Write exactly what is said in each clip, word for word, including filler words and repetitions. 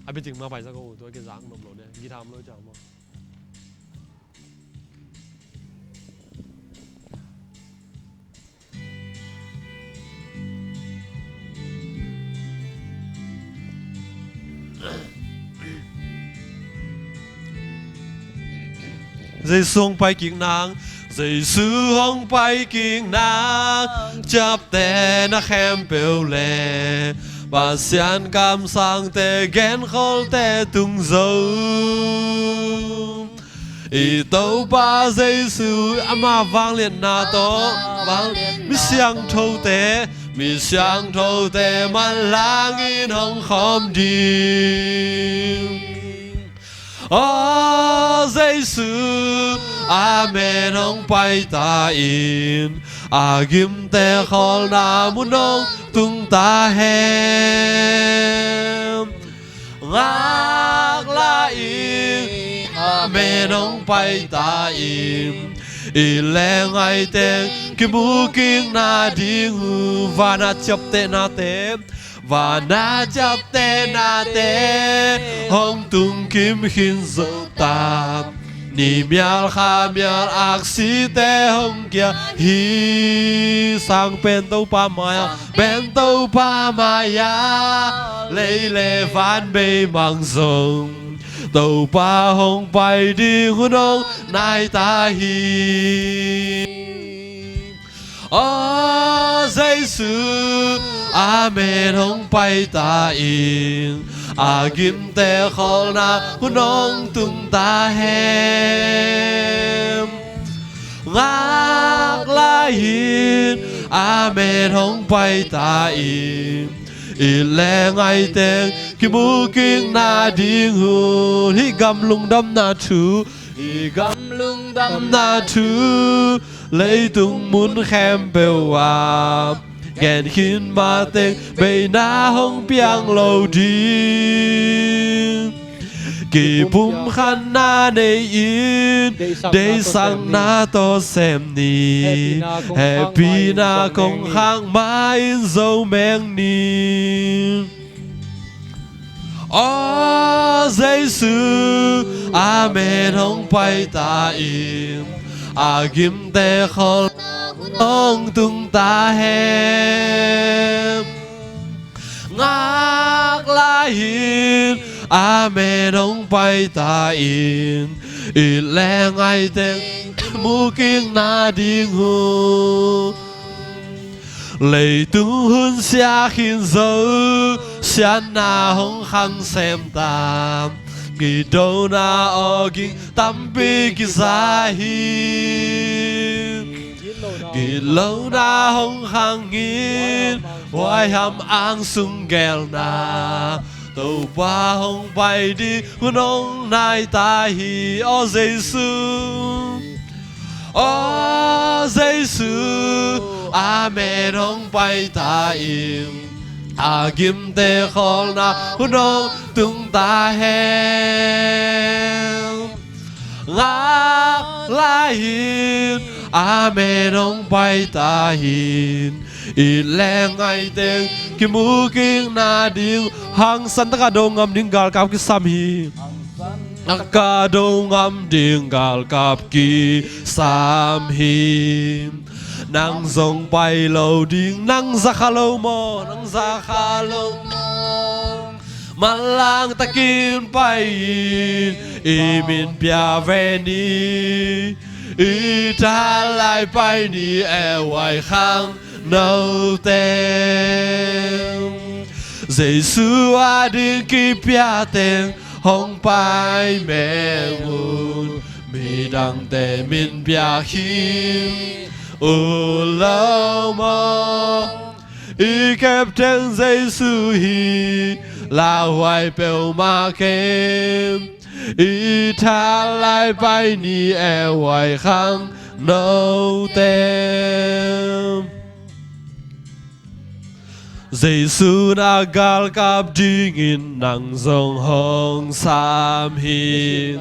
A biting ma pai sa ko, tua kizang nom lo ne, githam lo chang mo. Jesu hong pai kik nang, Jesu hong pai kik nang, ciapte na khempeuh le, Pasian kamsangte genkholte tung zo. I Topa Jesu ama vangliatna tawh, vang, mi siangthote, mi siangthote manlangin hong khawm ding. Aw Jesu, amen hong pai ta in, a gimte khawlna mun hong tung ta hen. Ngak lai in, amen hong pai ta in, i leng ai teng kimu kik nading uh, vana ciaptehnate, vana ciaptehnate hong tung kim khin zo ta. Ni mial kha mial aksite hong kia hi. Sang pen Topa mai-ah, pen Topa mai-ah, lei le van beimang zong Topa hong pai ding hun hong nai ta hi. Aw Jesu, amen hong pai ta in, a gimte khawlna hun hong tung ta hen. Ngak lai in, amen hong pai ta in, i leng ai teng kimu kik nading hun. Hih gam lungdamna thu, hih gam lungdamna thu, leitung mun khempeuh ah gen khin mateng beina hong piang lo ding. Kipumkhatna nei in, deihsakna tawh sem ni, hehpihna kong khak ma-in zo meng ni. Aw Jesu, amen hong pai ta in, a gimte khawlna hun hong tung ta hen. Ngak lai in, amen hong pai ta in, i leng ai teng kimu kik nading hun. Leitung hun sia khin zo, siatna hong khang sem ta. Gitlohna awging tampi kiza hi. Gitlohna hong khang in, huaiham ang sung gelna, Topa hong pai ding hun hong nai ta hi. Aw Jesu, aw Jesu, amen hong pai ta in, a gimte khawlna hun hong tung ta hen. Ngak lai in, amen hong pai ta in, i leng ai teng kimu kik nading. Hangsan taka do ngam ding galkap kisam hi. Taka do ngam ding galkap kisam hi. Nang zong pai lo ding, nang za kha lo maw, nang za kha lo maw. Manlang takin pai in, i min pia ve ni, i thalai pai ni, e huai khang note. Jesu a ding kipia teng hong pai meng un, midangte min pia khin uh lo maw. I kep teng Jesu hi, lauhuai peuhmah kem. I thalai pai ni, e huai khang note. Jesu na galkap dingin nang zong hong sam hi.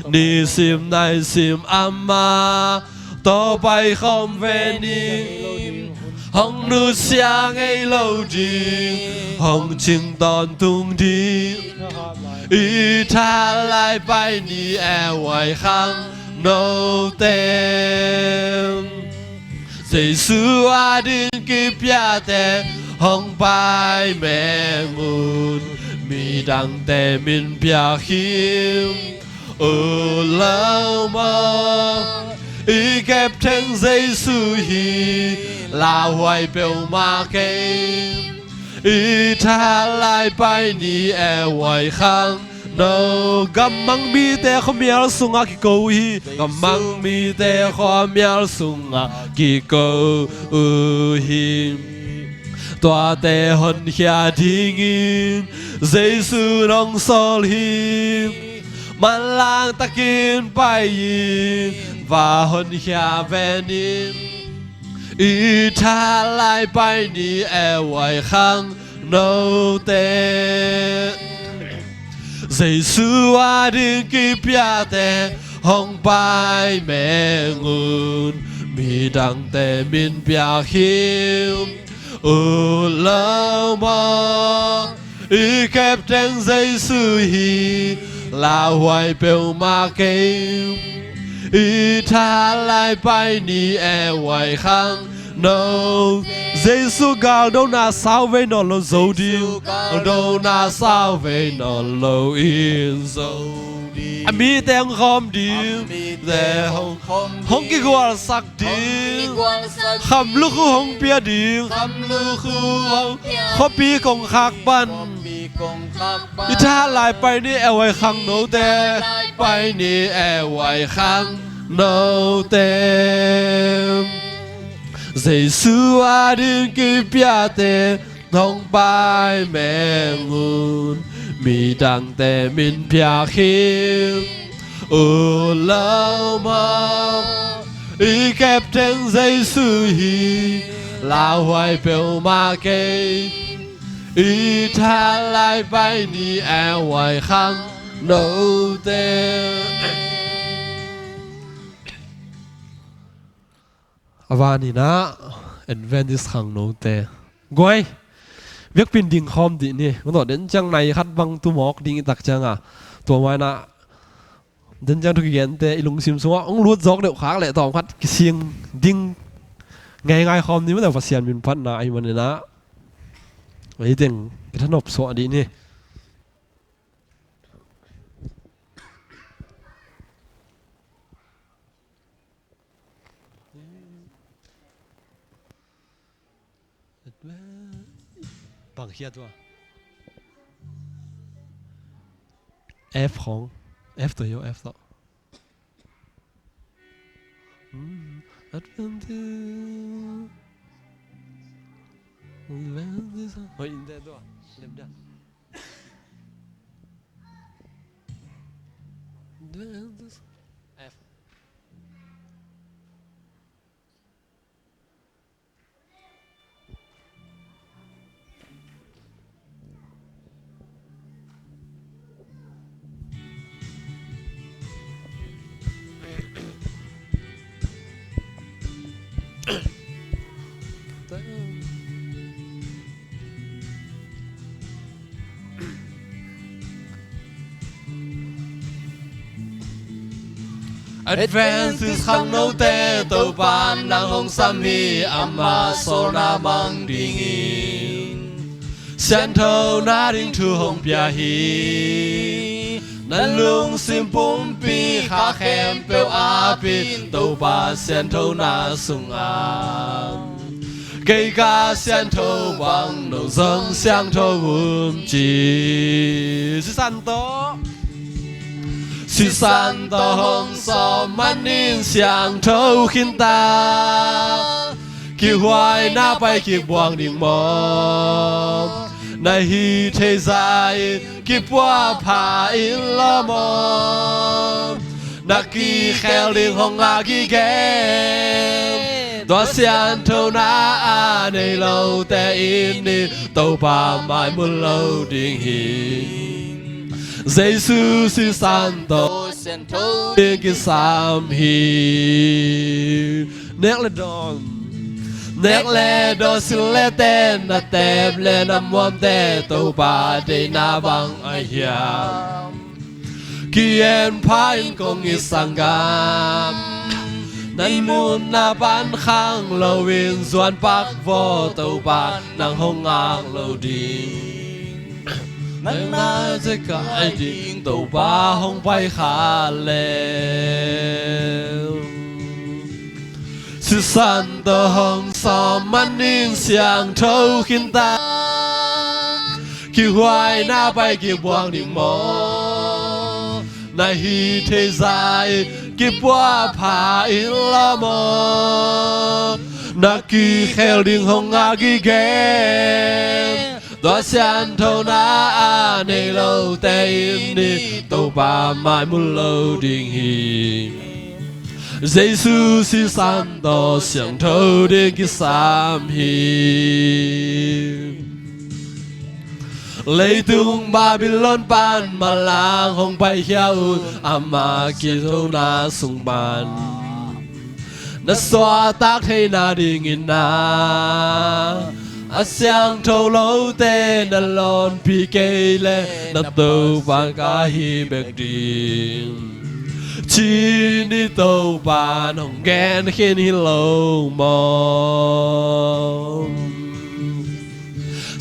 Nisim naisim amah tawh paikhawm ve ni. Hong nusia ngei lo ding, hong cing tawntung ding. I thahat lai pai ni e huai khang note. Jesu ading kipiate hong pai meng un, midangte min piak hi. Ut lo maw, i kepteng Jesu hi, lauhuai peuhmah kei. I thahat lai pai ni e huai khang no. Gammang mite khuamial sungah kiko uh hi. Gammang mite khuamial sungah kiko uh hi. Tuate honkhia dingin Jesu hong sawl hi. Manlang takin pai-in va honkhia ven in. I thahat lai pai ni e huai khang note. Jesu ading kipiate hong pai meng un, midangte min piak hi. Ut lo maw, i kepteng Jesu hi, lauhuai peuhmah kei. I thahat lai pai ni e huai khang no. Jesu galdona sauvei nawn lo zo ding. Galdona sauvei nawn lo in zo ding. A mite hong khawm ding. A mite hong, hong kigualsak ding. Hong kigualsak ding. Kham lukhu hong pia ding. Kham lukhu hong pia ding. Khuapi kongkhak pan. Khuapi kongkhak pan. I thahat lai pai ni e huai khang note. Lai pai ni e huai khang note. Jesu ading kipiate hong pai meng un, midangte min piak hi. Ut lo maw, i kepteng Jesu hi, lauhuai peuhmah kei. I thahat lai pai ni e huai khang note. A van in ah Adventist khangnote guai, biakpi'n ding khawm dih ni. Mawtaw den ciang nai khat bang tu mawk ding i tak ciangah, tua ma-in ah den ciang thu kigente i lungsim sungah hong lut zawk deuh khak leh tawm khat kising ding ngeingai khawm ni. Mawtaw Pasian min phatna ahih manin ah ei teng kithanop suah dih ni. Bang khia tua? F khawng. F tawh hi aw, F tawh. Hmm, Adventist. Adventist. Hoi, in te tua. Lem dia. Adventist. F. Adventist khangnote, Topa'n nang hong sam hi, ama sawlna mang dingin. Sianthona ding thu hong pia hi. Na lungsim pumpi kha khempeuh ap in, Topa sianthona sungah. Kei ka siangtho bang no zong siangtho un, ci. Sisan tawh, sisan tawh hong sawm manin siangtho khin ta. Kihhuaina pai kik buang ding maw? Na hih theih zah in kipua pha in la maw? Na kikhel ding hong ngah gige. Tua sianthona a nei lote in ni, Topa mai mun lo ding hi. Jesu sisan tawh siangtho ding kisam hi. Nek le dawn. Nek le dawh, sil le ten, na tep le na muamte Topa deihna bang ahi hiam? Ki-en pha-in kong it sanggam, na it mutna pan khang loin zuan pak vaw. Topa nang hong ngak lo ding, nang na zekai ding, Topa hong pai kha leh. Sisan tawh hong sawm manin siangtho khin ta. Kihuaina pai kibuang ding maw? Na hih thei zah in kipua pha in la maw? Na kikhel ding hong ngak i gen. Tua sianthona a nei lote in i Topa mai mu lo ding hi. Jesu sisan tawh siangtho ding kisam hi. Leitung Babylon pan manlang hong paikhia un, ama kithona sung pan na suahtak theihna dingin na a siangtho lote na lawnpih kei leh, na Topa ka hi bek ding ci-in i Topa nong gen khin hi lo maw?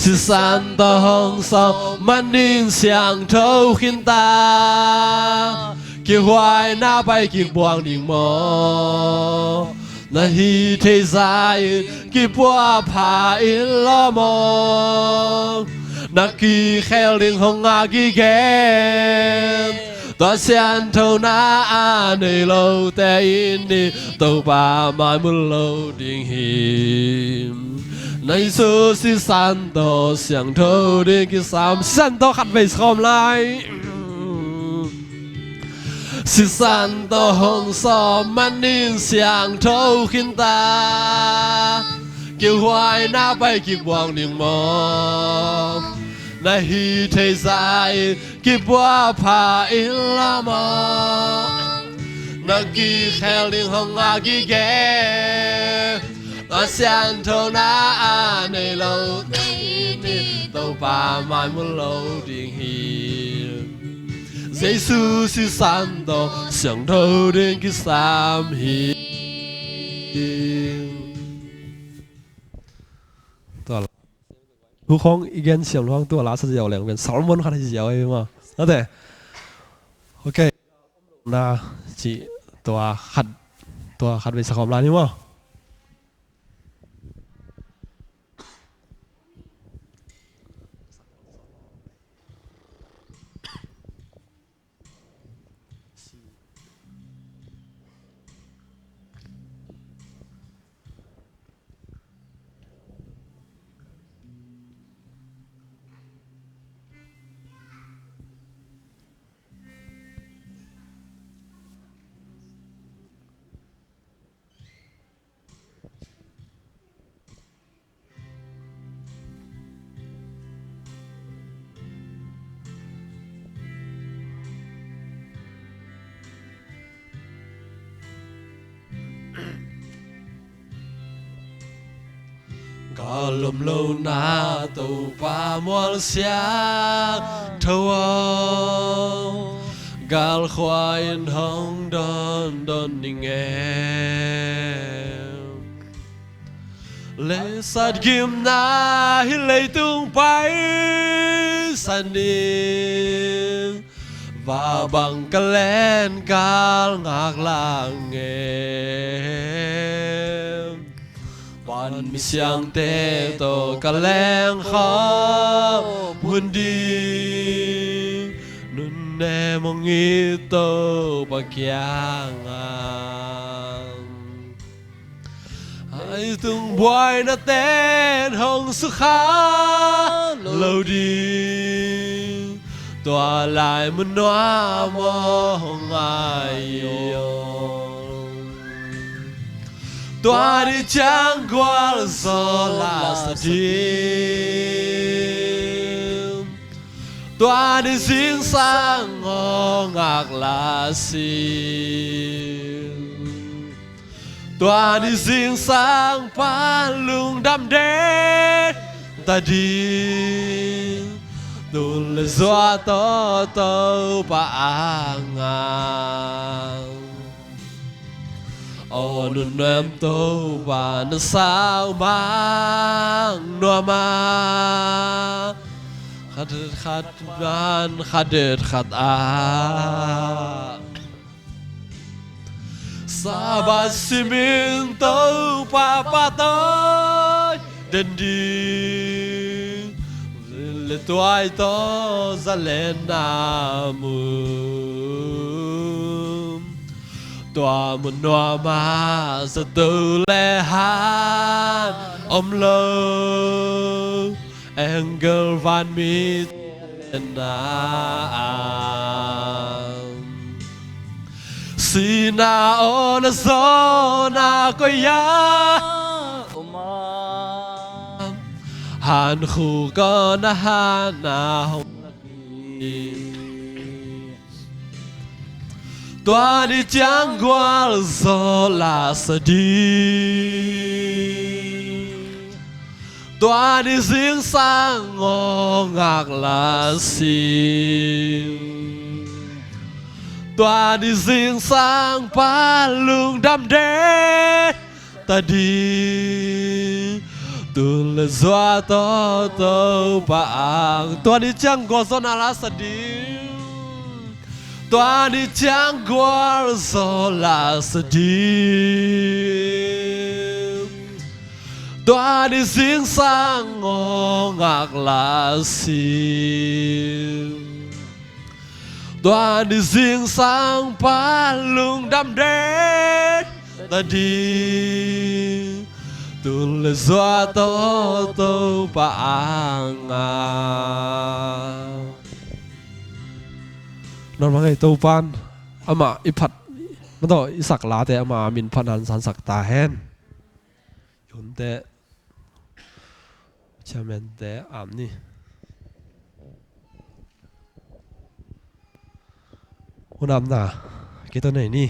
Sisan tawh hong sawm manin siangtho khin ta. Kihuaina pai kibuang ding maw? Na hih thei zah in kipua pha in la maw? Na kikhel ding hong ngak i gen. Tua sianthona a nei lote in i Topa mai mu lo ding hi. Na Jesu sisan tawh siangtho ding kisam. Sisan tawh khatvei sa khawm lai. Sisan tawh hong sawm manin siangtho khin ta. Kihuaina pai kibuang ding maw? Na hih thei zah in kipua pha in la maw? Na kikhel ding hong ngak i gen. Tua sianthona a nei lote in i Topa mai mu lo ding hi. Jesu sisan tawh siangtho ding kisam hi. Tua la, hu khong i gen siang luang tua la sa ziau leng pen Solomon khat hi ziau ei maw? Nate. Ok. Na ci tua khat, tua khatvei sa khawm lai ni maw? Gal lomlona Topa mual siangtho aw, galkhua in hong dawndawn ning e. Leisat gimna hih leitung paisan ding, vabang ka len kal ngak lang e. Pan misiangte tawh ka leng khawm hun ding, nunnem hong it Topa kiangah. Leitung buaina ten hong sukha lo ding, tua lai mun nuam aw hong ngai aw. Tua ni ciang gualzo la sa ding, tua ni zingsang aw ngak la sing. Tua ni zingsang pan lungdam den ta ding, tun le zua tawh Topa a ngang. Aw nunnem Topa na sau mang nuam a, khat khat nan khat khat ah Sabbath simin Topa pahtawi den ding, le tuai tawh zalenna mun. Tua mun nuam ah zato le han om lo, angel vanmi na am. Sihna aw na zawhna koi ah om a, hankhuk aw na hatna hong na hi. Tua ni ciang gualzo la sa ding, tua ni zingsang aw ngak la sin, tua ni zingsang pan lungdam den ta ding, tun le zua tawh Topa a ngang. Tua ni ciang gualzawhna la sa ding, tua ni ciang gualzo la sa ding, tua ni zingsang aw ngak la sin, tua ni zingsang pan lungdam den ta ding, tun le zua tawh Topa a ngang. Normal ngei Topan amah i phat, ma tawh i sak late amah min phat nan sansak ta hen. I hunte, chairman te am ni. Hun amna kei tawh nei ni.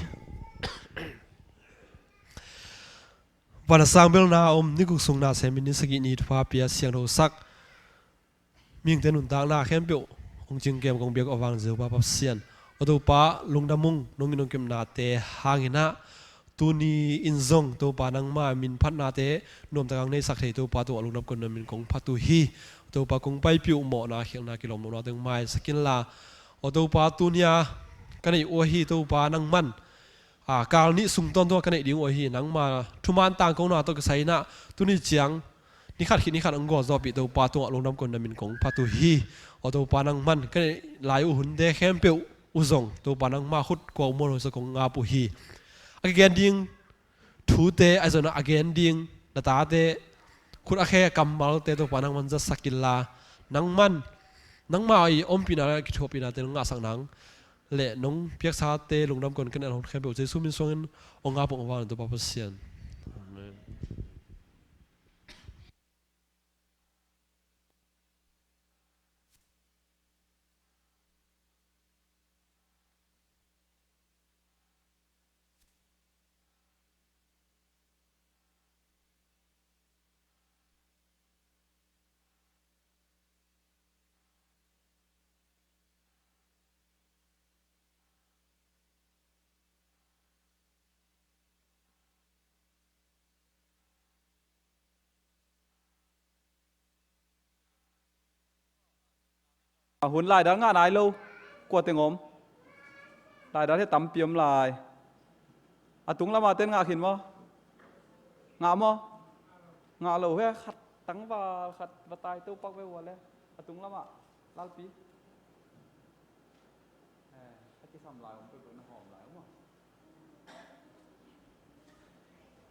Van a sang belna om, ni guk sung na sem in, ni sagih ni thupha pia siangthosak, mihingte nuntakna khempeuh hong cingkem kong biak uh a vang Jehovah Pasian, aw Topa lungdam ung, nong in nong kepnate hangin ah tuni in zong Topa nangma min phatnate nuamtak hong neisak thei Topa tungah lungdam kong nopna min kong phat uh hi. Aw Topa kong paipih uh mawhna khialhna kilawm nopna teng maisak inla, aw Topa tuni a ka neih uh ahi Topa nangman a, kal nih sung tawntung a ka neih ding uh ahi. Nangma thuman tangkona tawh kisai in ah tuni ciang ni khat khit ni khat hong gualzawhpih Topa tungah lungdam kong nopna min kong phat uh hi. Aw Topa nangman ka neih lai uh hunte khempeuh uh zong Topa nangma khut kua uh mual hoih sa kong ngap uh hi. A kigen ding thute ahi zongin ah a gen ding na tate khut a khe kammalte Topa nangman zatsak inla, nangman nangma i ompihna le kithuahpihnate nong ngahsak nang le nong piaksate lungdam kong nopna hun khempeuh Jesu min suangin hong ngap ung a vang Topa Pasian. Amen. A hun laidal ngah nai lo. Kua teng om? Laidal hi tampi om lai. A tung lamah ten ngah khin maw? Ngah maw? Ngah lo hi. Khat tangval khat va tai to pak ve ua le. A tung lamah Lalpi. Eh, a kisam lai om pe na hawm lai om maw?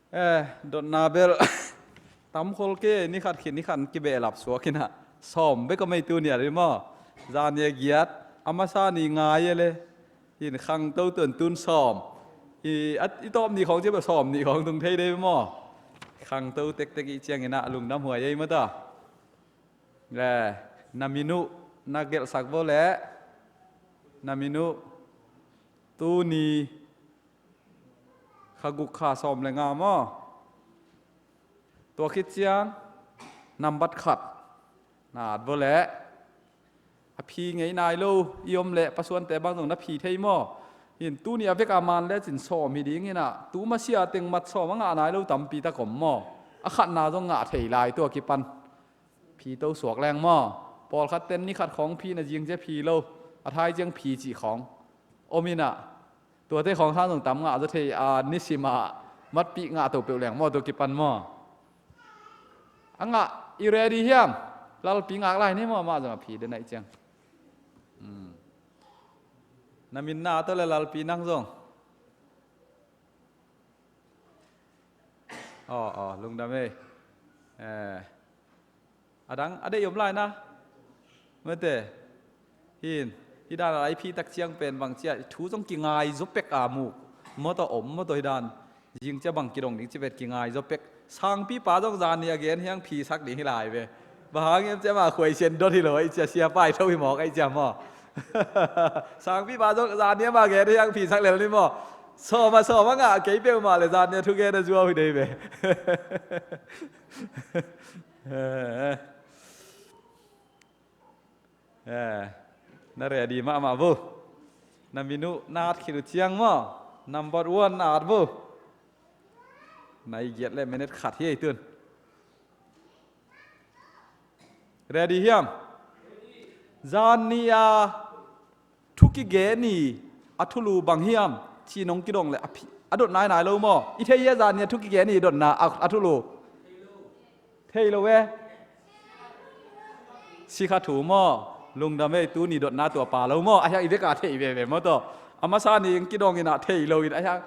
Eh, dotna bel tam khol kei, ni khat khit ni khat kibehlap suak in ah sawm bek a mei tuni a ding maw? Zan ni a giat, a masa ni nga e le. In khangto tuantun sawm. I, a, i tawp ni khawng ci bel sawm ni khawng tung thei dei maw? Khangto tektek i ciangin ah lungdam huai ei maw ta? Le, na min uh na gelhsak vo le. Na min uh. Tuni Kha guk kha sawm le nga maw? Tua khit ciang nambat khat na at vua leh, a phi ngei nai lo i om leh pasuante bang zong na phi thei maw? Hin tuni a vek a man lecin sawm hi ding hi na, tu masia teng mat sawm a ngah nai lo tampi tak om maw? A khatna zong ngah thei lai, tua kipan phi to suak leng maw? Pawlkhat ten ni khat khawng phi na, zing cia phi lo, a thai ciang phi cih khawng om hi na. Tuate khawng sang zong tam ngah zaw thei a, nisim ah matpih ngah to peuh leng maw, tua kipan maw? A ngah i ready hiam? Lalpi ngak lai ni maw, amah zong a phi den aih ciang. Hmm. Na min na tawh le Lalpi nang zong. Aw, aw, lungdam ei. Eh. A dang a deih om lai na. Mate. Hin, hi dan a i phi tak ciang pen bang cia thu zong kingai zaw pek a mu. Maw tawh om, maw tawh hi dan. Zing cia bang kidong ding ci vet kingai zaw pek. Sangpipa zong zan ni a gen hiang phi sak ding hi lai ve. Bang hang hiam cia mah khuai sian dot hi lo aih cia, sia pai tho hi mawk aih cia maw? Sangpipa zong zan ni a mah gen hiang phi sak lel ni maw? Sawm a sawm a ngah kei peuhmah le zan ni a thu gen a zuau hi dei ve. Eh, eh. Eh, na ready mahmah vo. Na min uh na at khit uh ciang maw? Number one na at vo. Nai giat le minute khat hi ei tun. Ready hiam? Zan ni a thu kigen ni a thulu bang hiam? Ci nong kidong le a phi, a dot nai nai lo maw? I thei hia zan ni a thu kigen ni dotna a, a thulu? Thei lo ve. Sikha thu maw? Lungdam ei, tuni dotna tua pa lo maw? A hiang i vek a thei veve maw tawh? A masa ni in kidong in a thei lo in a hiang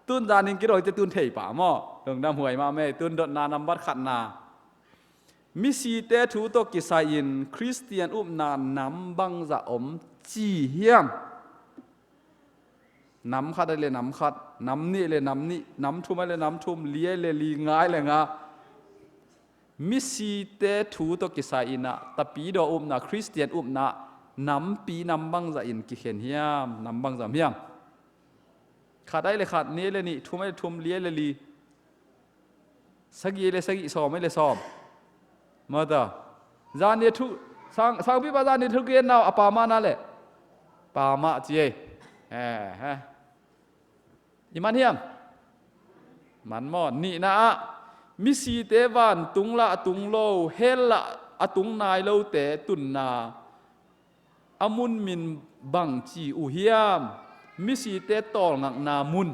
tun zan in kidong te tun thei pa maw? Lungdam huai mah mei, tun dotna nambat khatna. Misite thu tawh kisai-in Khristian upna nam bangzah om ci hiam? Nam khat ai le nam khat, nam nih le nam nih, nam thum ai le nam thum, li ai le li, nga ai le nga. Misite thu tawh kisai-in ah, tapidaw upna, Khristian upna, nampi nam bangzah in kikhen hiam, nam bangzah om hiam? Khat ai le khat, nih ai le nih, thum ai le thum, li ai le li. Sagih le sagih, sawm le sawm. Mata. Zan ni a thu, sang, sangpipa zan ni a thu gen nau a pa mah na le. Pa mah ci ei. Eh, eh. I man hiam? Man maw, nihna ah. Misite vantung lah a tung lo, hell lah a tung nai lote tunna a mun min bang ci uh hiam? Misite tawlngakna mun.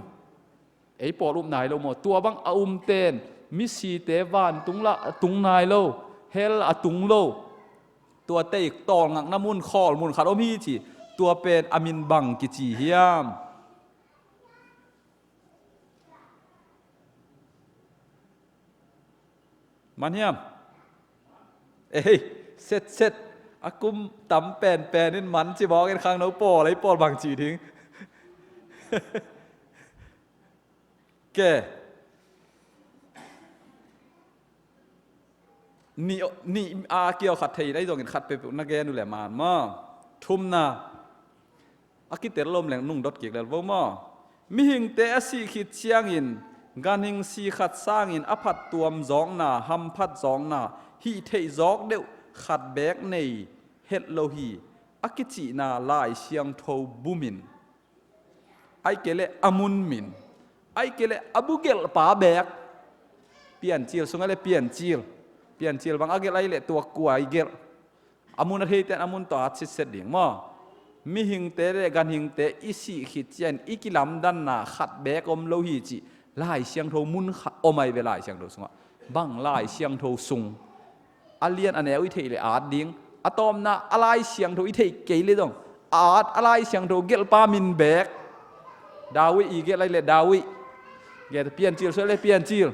Ei pawl upna hi lo maw? Tua bang a umten, misite vantung lah a tung nai lo, hell a tung lo. Tua tei tawlngakna mun, khawl mun khat om hi ci. Tua pen a min bang kici hiam? Man hiam? Ei, set set. A kum tam penpen in man ci bawk in khangno pawl, ei pawl bang ci ding. Ke. Nih, nih a kiau khat thei in ahi zongin khat peuhpeuh na gen uh le man maw? Thumna. A kiter lom leng nung dot kik lel vo maw? Mihingte a sih khit ciangin ganhing si khat sangin a phattuam zawkna, hamphat zawkna, hih theih zawk deuh khat beek nei het lo hi, a kicihna Lai Siangtho bumin. Ai kei leh a mun min. Ai kei leh a bu gelhpa beek. Piancil sungah le Piancil. Piancil bang a gelh ai leh tua kua i gelh. A mun a theite in a mun tawh at sitset ding maw? Mihingte le ganhingte i sih khit ciangin i kilamdanna khat beek om lo hi cih Lai Siangtho mun khat om ai ve Lai Siangtho sungah. Bang Lai Siangtho sung? A lian a neu i theih le at ding. A tawpna a Lai Siangtho i theih kei le zong at a Lai Siangtho gelhpa min beek. David i gelh ai le David. Ge Piancil suai le Piancil.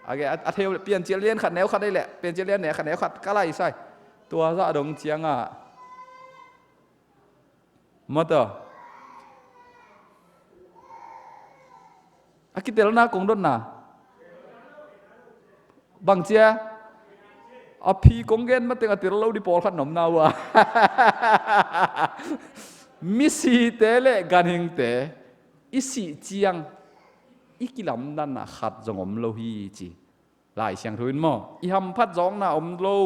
A ge a, a thei le Piancil lian khat neu khat ai le Piancil lian neu khat neu khat ka lai sai. Tua zah dong ciangah mata. A kitelna kong dotna. Bang cia? A phi kong gen mateng a tel lo di pawlkhat nomna uh a. Misite le ganhingte i sih ciang i kilamdanna khat zong om lo hi ci. Lai Siangtho in maw, i hamphat zawkna om lo,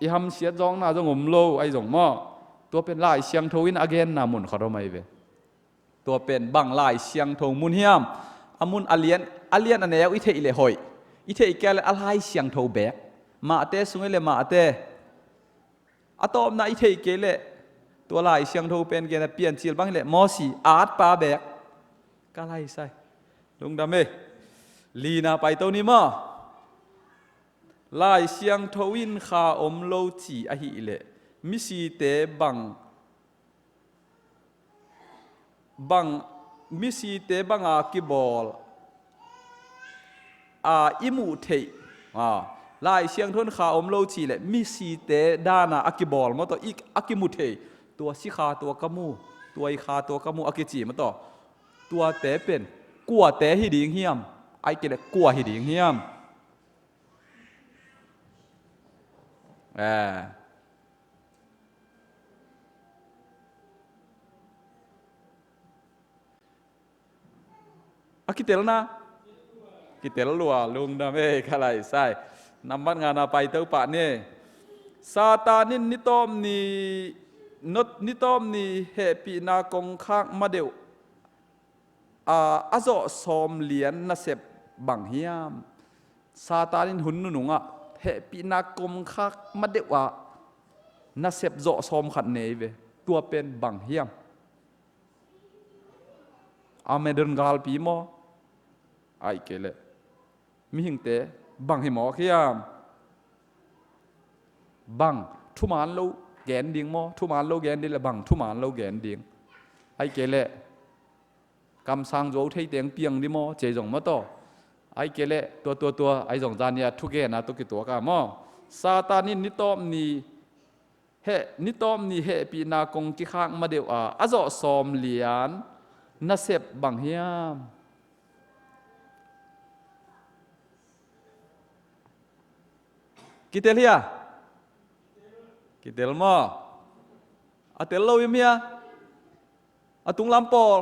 i hamsiat zawkna zong om lo ahi zong maw, tua pen Lai Siangtho in a genna mun khat om ahi ve. Tua pen bang Lai Siangtho mun hiam? A mun a lian, a lian a neu i theih leh hoih, i theih kei leh a Lai Siangtho beek. Mahte sung i leh Mahte, a tawpna i theih kei leh tua Lai Siangtho pen gen a Piancil bang hi leh Mawsi, a atpa beek. Ka lai sai. Lungdam e. Lina paito ni maw. Lai Siangtho in kha om lo ci ahih leh misite bang, bang, misite banga kibawl a i muh theih. A, Lai Siangtho in kha om lo ci leh misite dana a kibawl maw tawh, i, a kimu thei. Tua sikha tua ka mu, tua i kha tua ka mu a kici maw tawh. Tuate pen kuate hi ding hiam? Ahih kei leh kua hi ding hiam? Eh. A kitelna? Kitel lua, lungdam e, ka lai sai. Nambat ngana paito pah ni. Satan in nitawp ni, not, nitawp ni hehpihna kongkhak madeuh a, a zawh sawm lian nasep bang hiam? Satan in hun nunungah hehpihna kongkhak madeuh ah nasep zawh sawm khat nei ve. Tua pen bang hiam? Armageddon galpi maw? Ahih kei leh mihingte bang hi mawk hiam? Bang thuman lo gen ding maw? Thuman lo gen ding leh bang thuman lo gen ding? Ahih kei leh kamsang zuau thei teng piang ding maw? Cei zong maw tawh. Ahih kei leh tua, tua, tua, ahi zong zan ni a thugen a tawh kituak a maw? Satan in nitawp ni heh, nitawp ni hehpihna kong kikhak madeuh a, a zawh sawm lian nasep bang hiam? Kitel hia? Kitel maw? A tel lo i mia? A tunglam pawl.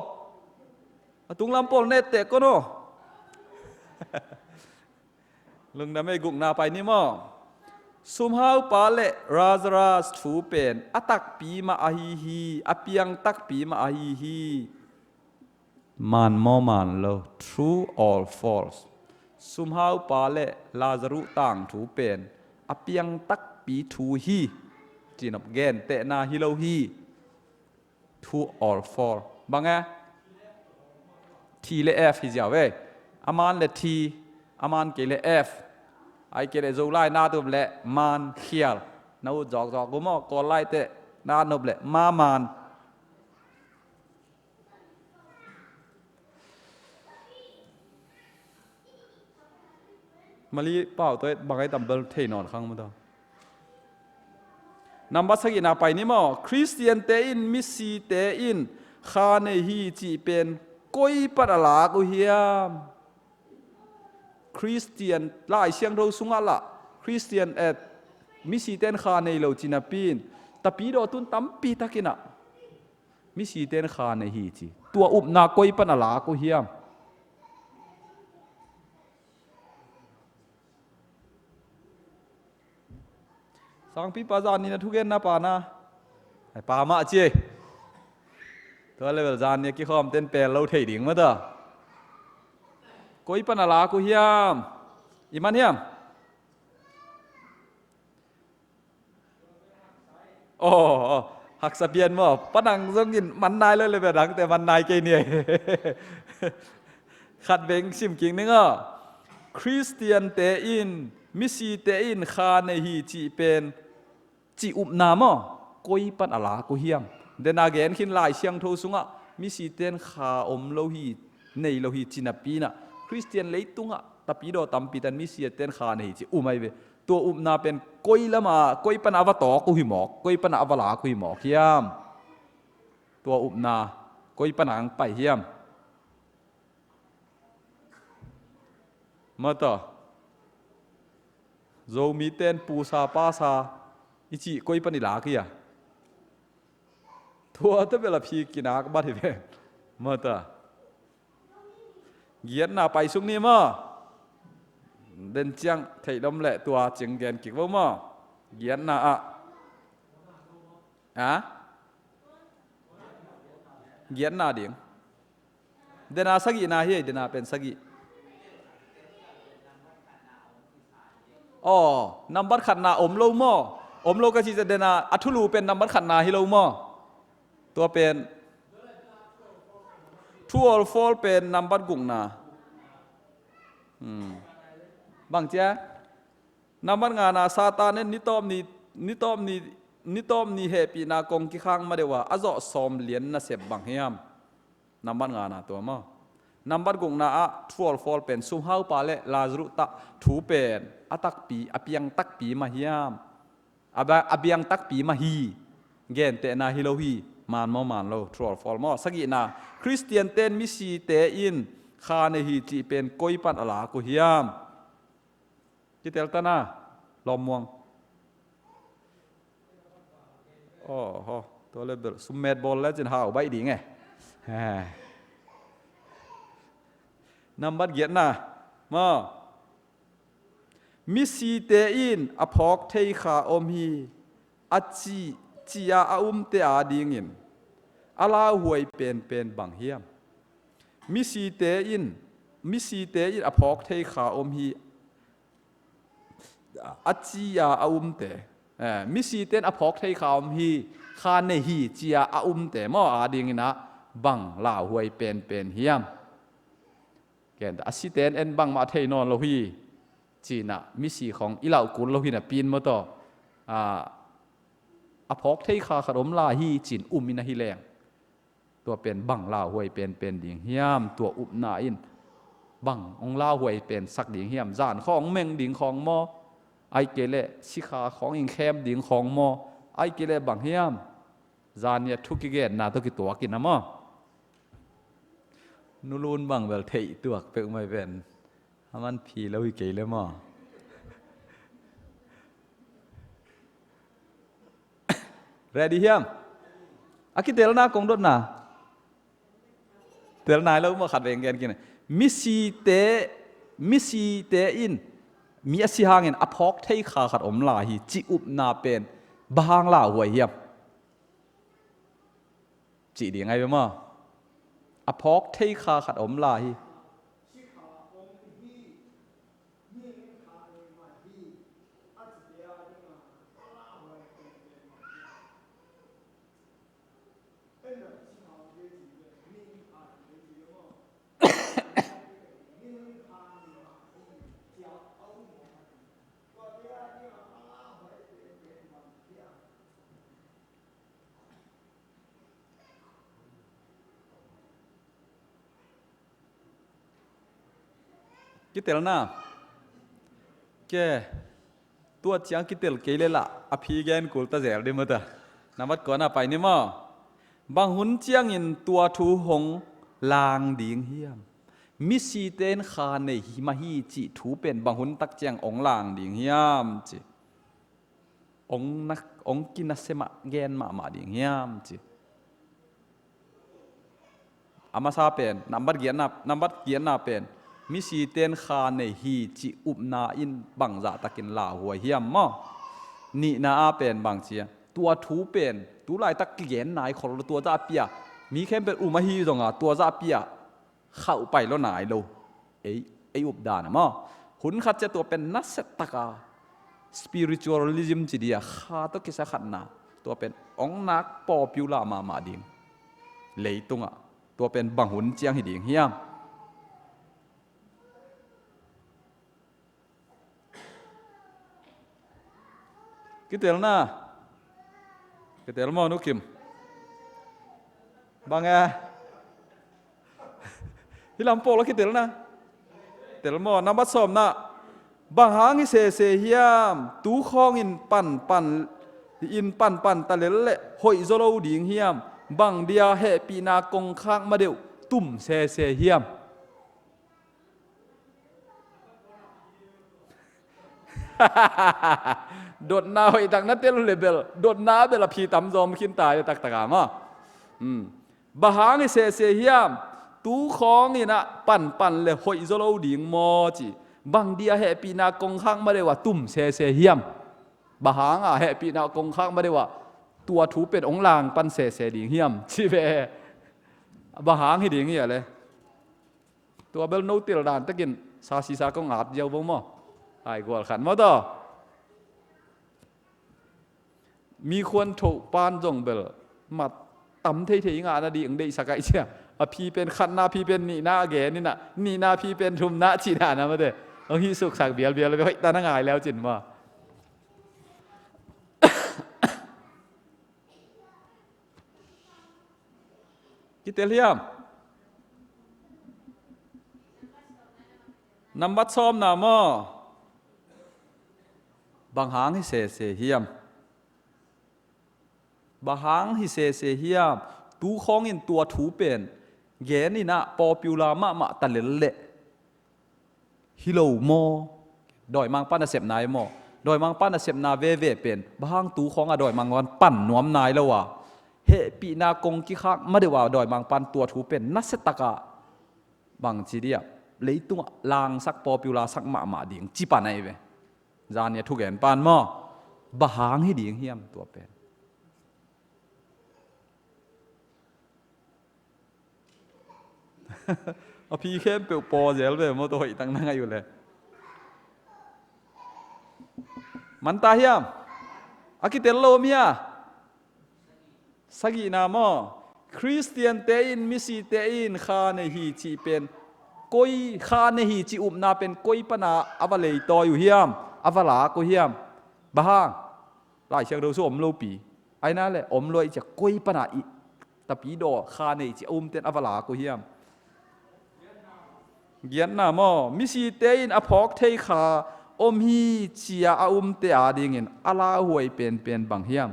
A tunglam pawl nette kono. Lungdam e, gukna pai ni maw? Sumhaupa le Lazarus thu pen a takpi mah ahi hi, a piang takpi mah ahi hi. Man maw man lo? True or false? Sumhaupa le Lazarus tangthu pen a piang takpi thu hi. Cinop gentehna hi lo hi. True or false? Bang e? T le F hi ziau e. A man le T, a man kei le F. Ahih kei le Zolai na tup le man khial. Na ut zawkzawk gu maw, Kawl lai teh na nop le ma man. Mali pau tawh bang ai tam bel thei nawn khang maw tawh. Nambat sagihna pai ni maw? Khristiante in misite in kha nei hi cih pen koi pan a lak uh hiam? Khristian Lai Siangtho sungah lah Khristian, eh, misite in kha nei lo ci napi in tapidaw tun tampi takin ah misite in kha nei hi ci. Tua upna koi pan a lak uh hiam? Sangpipa zan ni na thugenna pa na. Ai, pa mah ci. Tua level zan ni a kikhawm ten pel lo thei ding mah ta. Koi pan a lak uh hiam? I man hiam? Oh, oh, haksa pian maw? Panang zongin man nai lo le bia dangte man nai kei ni. Khat beng sim king ning aw. Khristiante in, misite in kha nei hi cih pen, cih upna maw? Koi pan a lak uh hiam? Den a gen khin Lai Siangtho sungah misite in kha om lo hi, nei lo hi ci napi in ah Khristian leitungah tapidaw tampi tan misite in kha nei hi ci um ai ve. Tua upna pen koi lama, koi pana a va tawk uh hi mawk, koi pana a va lak uh hi mawk hiam? Tua upna koi pana ang pai hiam? Mata. Zomite in pusa pasa i cih koi pan i lak hi a. Tua ta bel a phi kinak bat hi ve. Mata. Giatna pai suk ni maw. Den ciang theih dom leh tua ciang gen kik vo maw. Giatna ah. Ha? Giatna ding. Dena sagihna hi, dena pen sagih. Aw, nambat khatna om lo maw? Om lo ka cih ciang dena a thulu pen nambat khatna hi lo maw? Tua pen true or false pen nambat gukna. Hmm. Bang cia? Nambat ngana Satan in nitawp ni, nitawp ni, nitawp ni hehpihna kong kikhak madeuh a, a zawh sawm lian nasep bang hiam? Nambat ngana tua maw. Nambat gukna ah true or false pen sumhaupa le Lazarus tah thu pen a takpi, a piang takpi mah hiam? A ba-, a biang takpi mah hi. Gentehna hi lo hi. Man maw man lo, true or false maw. Sagihna, Khristian ten misite in kha nei hi cih pen koi pan a lak uh hiam? Kitel ta na, lawmmuang. Aw, ho, tua le bel summet bawl le cin hau baih ding e. He. Nambat giatna maw. Misite in a phawk thei kha om hi, a ci, ci-a a umte adingin a lauhuai penpen bang hiam? Misite in, misite in a phawk thei kha om hi, a ci-a a umte. Eh, misite in a phawk thei kha om hi, kha nei hi, ci-a a umte maw adingin ah bang lauhuai penpen hiam? Ken ta, a site in en bangmah thei nawn lo hi. Cina misi khong i lauh kul lo hi napi-in maw taw. A, a phawk thei kha khat om lai hi cin um in ahi leng. Tua pen bang lauhuai penpen ding hiam, tua upna in bang hong lauhuai pensak ding hiam, zan khawng meng ding khawng maw, ai kei leh sikha khawng in khem ding khawng maw, ai kei leh bang hiam? Zan ni a thu kigenna tawh kituak in a maw. Nulun bang bel theih tuak peuhmah pen a man phi lo hi kei le maw. Ready hiam? A kitelna kong dotna. Tel nai lo maw, khat veng gen kina. Misite, misite in mi a si hangin a phawk thei kha khat om lai hi, ci upna pen bang hang lauhuai hiam? Cih ding ai ve maw. A phawk thei kha khat om lai hi. Kitelna. Ke. Tua ciang kitel kei le lah a phi gen kul ta zel dih maw ta. Nambat kuana pai ni maw. Bang hun ciangin tua thu hong lang ding hiam? Misite in kha nei hi mah hi cih thu pen bang hun tak ciang hong lang ding hiam cih. Hong nak, hong kinase mah gen mahmah ding hiam cih. A masa pen, nambat giatna, nambat giatna pen misite in kha nei hi cih upna in bangzah takin lauhuai hiam maw? Nihna a pen bang cia, tua thu pen tu laitak kigen nai khol lo, tua zah pia mi khempeuh um ahi zonga tua zah pia khauh pai lo nai lo. Ei, ei updan a maw. Hun khat cia tua pen nasia taka spiritualism ci dia, kha tawh kisa khatna, tua pen hong nak popular mahmah ding. Leitungah tua pen bang hun ciang hi ding hiam? Kitelna. Kitel maw, Nu Kim? Bang e. Hi lam pawl a kitelna. Tel maw, nambat sawmna. Bang hang hi sese hiam? Tu khawng in panpan, in panpan ta lel leh hoih zaw lo ding hiam? Bang dia hehpihna kongkhak madeuh tum sese hiam? Dotna hoih tak na tel uh le bel, dotna bel a phi tam zawm khin ta hi taktak a maw. Hmm. Bang hang hi sese hiam? Tu khawng in ah panpan le hoih zaw lo ding maw ci. Bang dia hehpihna kongkhak ma deuh ah tum sese hiam? Bang hang a hehpihna kongkhak ma deuh ah tua thu pen hong langpan sese ding hiam ci ve. Bang hang hi ding hia le? Tua bel no tel dan takin sa sisa kong at ziau bo maw? Ai gual khat maw taw. Mi khuan thoh pan zong bel mat tam theithei ngah nading deihsak ai cia. A phi pen khatna, phi pen nihna a gen in ah, nihna phi pen thumna cihna na mate. Hong hih suksak bialbial ve, hoih ta na ngai leu cin maw? Kitel hiam? Nambat sawmna maw? Bang hang hi sese hiam? Bang hang hi sese hiam? Tu khawng in tua thu pen gen in ah popular mahmah ta lel leh hi lo maw? Dawimangpa nasepna hi maw? Dawimangpa nasepna veve pen bang hang tu khawng a dawimangpan nuam nai lo a, hehpihna kong kikhak ma deuh a dawimangpan tua thu pen nasia tak a bang ci dia, leitungah langsak popular sak mahmah ding ci pan ahi ve. Zan nia thugen pan maw? Bang hang hi ding hiam tua pen? A phi khempeuh paw zel ve maw, tua hoih tak na ngai uh le. Man ta hiam? A kitel lo om hia? Sagihna maw? Khristiante in, misite in kha nei hi cih pen koi, kha nei hi cih upna pen koi pana a va leitawi uh hiam? A va lak uh hiam? Bang hang? Lai Siangtho sung om lopi. Aina le om lo i cia koi pana i tapidaw kha nei ci a umten a va lak uh hiam? Giatna maw? Misite in a phawk thei kha om hi cia a umte adingin a lauhuai penpen bang hiam?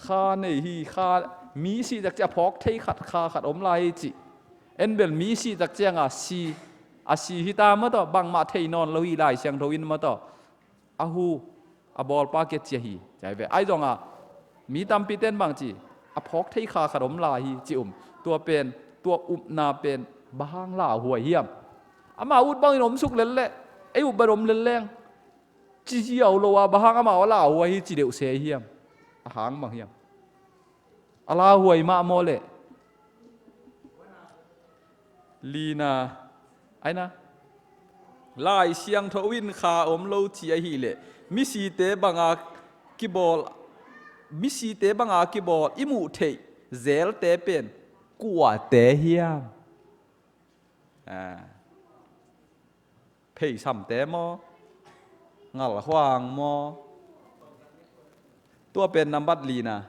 Kha nei hi, kha, mi sih tak cia a phawk thei khat, kha khat om lai hi ci. En bel mi sih tak cianga si, a si hi ta maw taw, bangmah thei nawn lo hi Lai Siangtho in maw taw. A hu, a bawlpa kiat cia hi. Ciai ve. Ai zonga mi tampi ten bang ci, a phawk thei kha khat om lai hi ci um. Tua pen, tua upna pen bang hang lauhuai hiam? Ama ut bangin om suk lel leh ei up bang om lel leng. Ci ziau lo a bang hang amau a lauhuai hi ci deuh se hiam? A hang bang hiam? A lauhuai mah maw leh? Lina, aina. Lai Siangtho in kha om lo ci ahih leh misite banga kibawl, misite banga kibawl i muh theih zelte pen kuate hiam? Ah. Pheisamte maw? Ngalhuang maw? Tua pen nambat lina.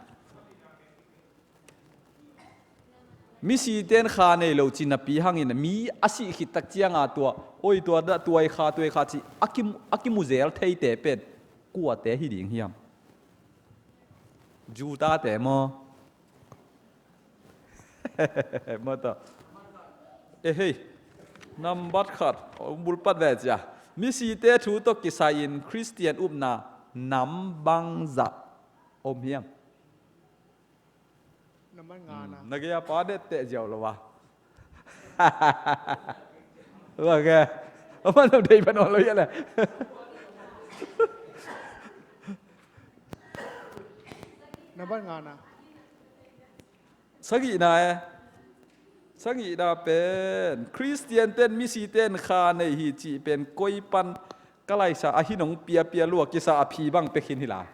Misite in kha nei lo ci napi hangin mi a sih khit tak cianga tua, oi tua dah, tua i kha, tua i kha ci a kim, a kimu zel theite pen kuate hi ding hiam? Jutate maw? Maw taw. Eh hei. Nambat khat. Bulpat ve cia. Misite thu tawh kisai-in Khristian upna nam bangzah om hiam? Nambat ngana. Hmm, na gei a pa det teh ziau lo a. Bang e. Aman lo dei pan lo ya le. Nambat ngana. Sagihna e. Sagihna pen Khristian ten misite in kha nei hi cih pen koi pan ka laisa a hi nong piapia lua kisa a phi bang pia khin hi lai.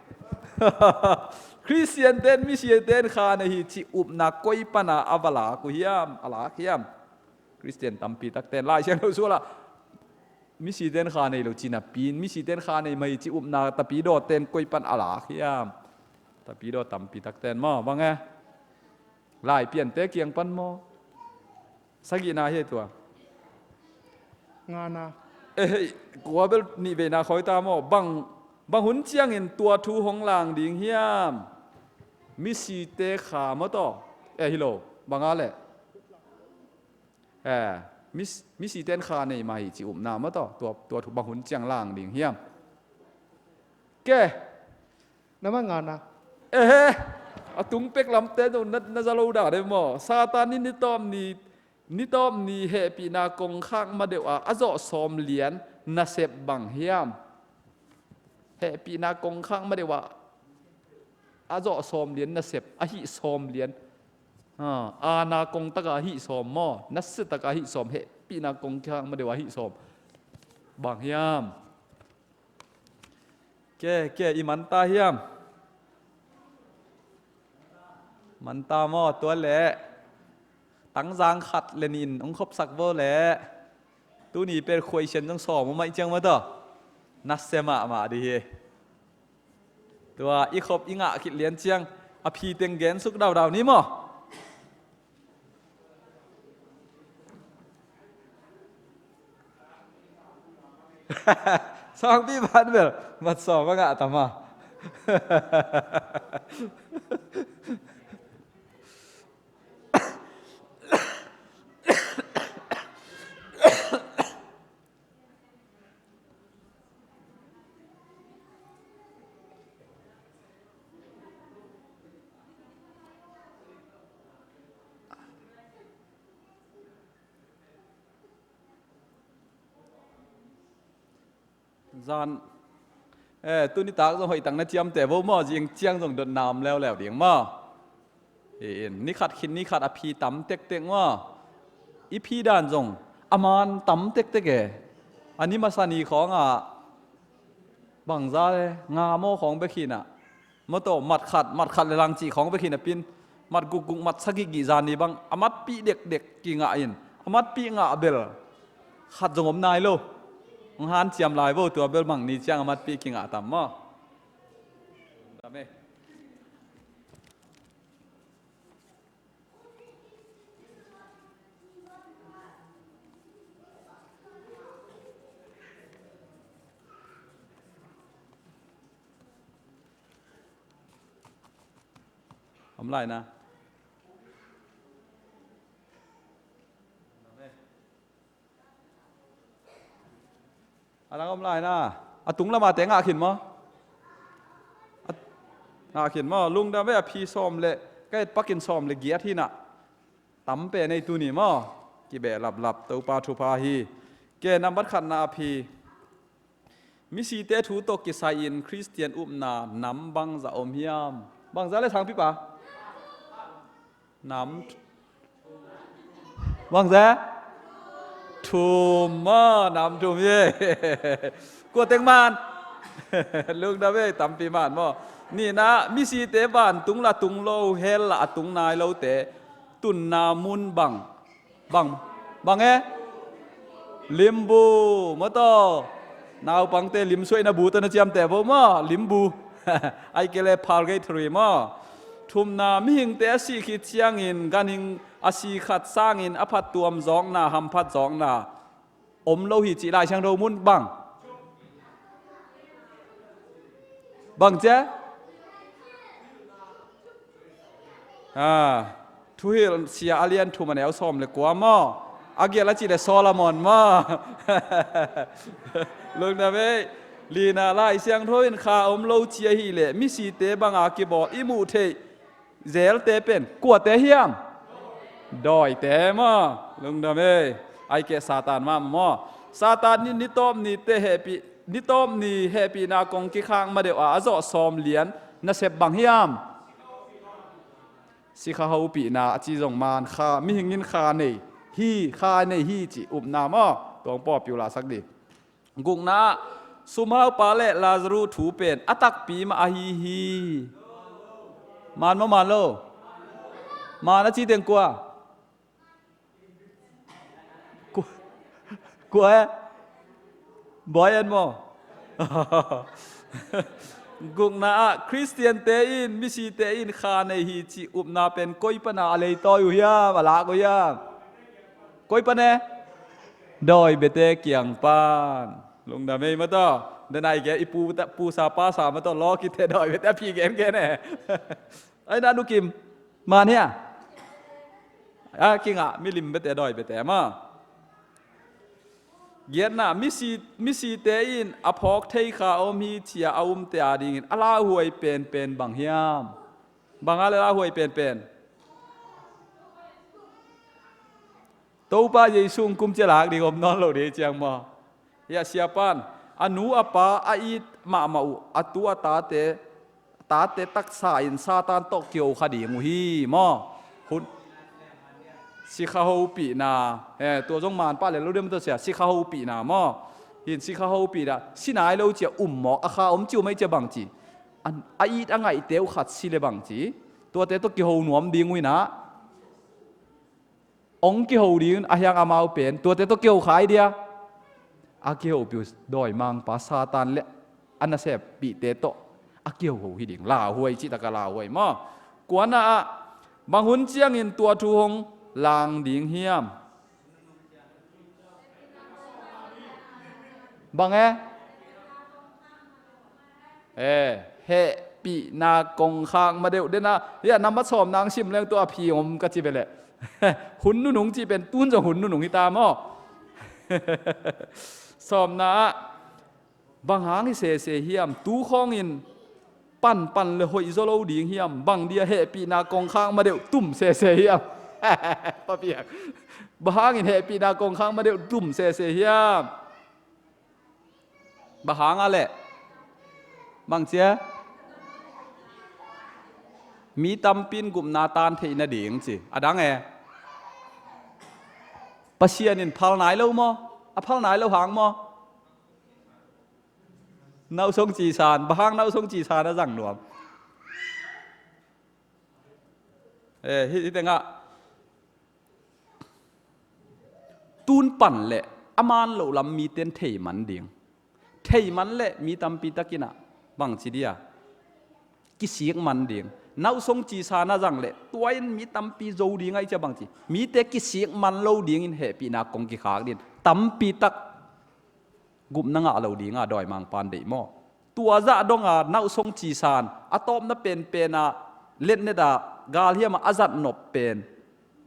Khristian ten misite in kha nei hi cih upna koi pana a va lak uh hiam, a lak hiam? Khristian tampi takten Lai Siangtho suala misite in kha nei lo ci napi in misite in kha nei mah hi cih upna tapidawten koi pan a lak hiam? Tapidawt tampi takten maw bang e? Laipiante kiang pan maw? Sagihna hi tua. Ngana. Eh hei, kua bel nih veina khoi ta maw? Bang, bang hun ciangin tua thu hong lang ding hiam? Misite kha maw taw? Eh hi lo, bang a leh? Eh, mis, misite in kha nei mah hi ci upna maw taw? Tua, tua thu bang hun ciang lang ding hiam? Ke. Nambat ngana. Eh, A tung pek lamte zong na, na za lo dan e maw. Satan in ni tawp ni, ni tawp ni hehpihna kongkhak madeuh a a zawh sawm lian nasep bang hiam? Hehpihna kongkhak madeuh a a zawh sawm lian nasep, a hih sawm lian. Ha, aana kongtaka hih sawm maw, nasiataka hih sawm, hehpihna kongkhak madeuh a hih sawm bang hiam? Ke, ke, i manta hiam? Manta maw, tua leh tangzang khat le nih in hong khopsak vo leh. Tuni pen khuaisian zong sawm uh maih ciang maw taw. Nasia mahmah dih hi. Tua i khop i ngah khit lian ciang a phi teng gen suk daudau ni maw. Sangpi ban bel mat sawm a ngah tama. Zan, eh, tuni tak zong hoih tak na ciamteh vo maw, zing ciang zong dot nam leuleu ding maw. Hi in, ni khat khit ni khat a phi tam tektek maw. I phi dan zong a man tam tektek e. A ni masa ni khawngah bangza le nga maw khawng bek hinah. Maw taw, mat khat, mat khat le lang cih khawng bek hinah pin. Mat gukguk, mat sagih gih zan ni bang a matpih dekdek kingah in, a matpih ngah bel khat zong om nai lo. Hong hanciam lai vo, tua bel bang ni ciang a matpih kingah tam maw. Amen. Om lai na. A lang om lai na. A tung lama te ngah khin maw? A, ngah khin maw? Lungdam ve, a phi sawm le, ka et pakin sawm le giat hinah. Tam pen ei tuni maw? Kibeh laplap, Topa thupha hi. Ke nambat khatna a phi. Misite thu tawh kisai-in Khristian upna nam bangza om hiam? Bangza le sangpipa? Nam bangza? Thum maw, nam thum hi. Kua teng man? Lungdam e, tampi man maw. Nihna, misite vantung la tung lo, hell la a tung nai lote tunna mun bang? Bang, bang e? Limbu, maw taw. Naupangte limsuaina bu tawh na ciamteh vo maw, limbu. Ai ke le purgatory maw. Thumna, mihingte a sih khit ciangin ganhing a si khat sangin a phattuam zawkna, hamphat zawkna om lo hi cih Lai Siangtho mun bang? Bang cia? Ah, Thuhilh sia a lian thum a neu sawm le kua maw? A gial a cih le Solomon maw? Lungdam e. Lina, Lai Siangtho in kha om lo ci ahih leh misite banga kibawl i muh theih zelte pen kuate hiam? Dawite maw? Lungdam e. Ai ke Satan mah maw? Satan in ni tawp ni te hehpih, ni tawp ni hehpihna kong kikhak madeuh a a zawh sawm lian nasep bang hiam? Sikha hopihna a ci zong man kha, mihing in kha nei hi, kha nei hi ci upna maw? Tuang pawh piu lasak dih. Gukna ah sumhaupa le Lazarus thu pen a takpi mah ahi hi. Man maw man lo? Man a ci teng kua? Ku-, kua e? Bawi en maw? Gukna ah Khristiante in, misite in kha nei hi cih upna pen koi pana a leitawi uh hiam, a lak uh hiam? Koi pan e? Dawi biate kiang pan. Lungdam ei maw taw. Denai ke i pu ta, pu sa pa sa maw taw, law kite dawi biate a phi gen gen e. Ai na nukim. Man hia? A kingah milim biate dawi biate maw. Giatna, misi, misite in a phawk thei kha om hi cia a umte a dingin a lauhuai penpen bang hiam? Bang a le lauhuai penpen? Topa Jesu hong kum ciang lak ding om nawn lo ding ciang maw? Hiah siapan a nu a pa a it mahmah uh a tu a tate, tate taksa in Satan tawh kiho kha ding uh hi maw? Hun sikha hopihna, eh, tua zong manpah le lo dem tawh sia, sikha hopihna maw? Hin sikha hopihna, si nai lo cia um mawk a kha om ci uh mai cia bang ci? A it a ngaihte uh khat si le bang ci? Tuate tawh kiho nuam ding uh inah, hong kiho ding a hiang amau pen tuate tawh kiho khai dia. A kihopih uh dawimangpa Satan le a naseppihte tawh a kiho hi ding. Lauhuai cih taka lauhuai maw? Kuana ah bang hun ciangin tua thu hong lang ding hiam? Bang e? Eh, hehpihna kongkhak madeuh dena, hiah nambat sawmna ang sim leng tua a phi om ka ci ve leh. Hun nunung cih pen tun zong hun nunung hi ta maw? Sawmna ah bang hang hi sese hiam? Tu khawngin panpan le hoih zaw lo ding hiam? Bang dia hehpihna kongkhak madeuh tum sese hiam? Papiak. Bang hangin hehpihna kongkhak madeuh tum sese hiam? Bang hang a leh? Bang cia? Mi tampi in gupna tan theih nading ci. A dang e? Pasian in phal nai lo maw? A phal nai lo hang maw? Nausong cisan, bang hang nausong cisan a zang nuam? Eh, hi, hi tengah tun pan le a man loh lam mite in thei man ding. Thei man le mi tampi takin ah bang ci dia? Kisik man ding. Nausong cisan a zang le tua in mi tampi zo ding ai cia bang ci? Mite kisik man lo dingin hehpihna kong kikhak ding. Tampi tak gupna ngah lo dinga dawimangpa in deih maw? Tua zah donga nausong cisan a tawpna penpen ah letnet ah galhiam ah a zat nop pen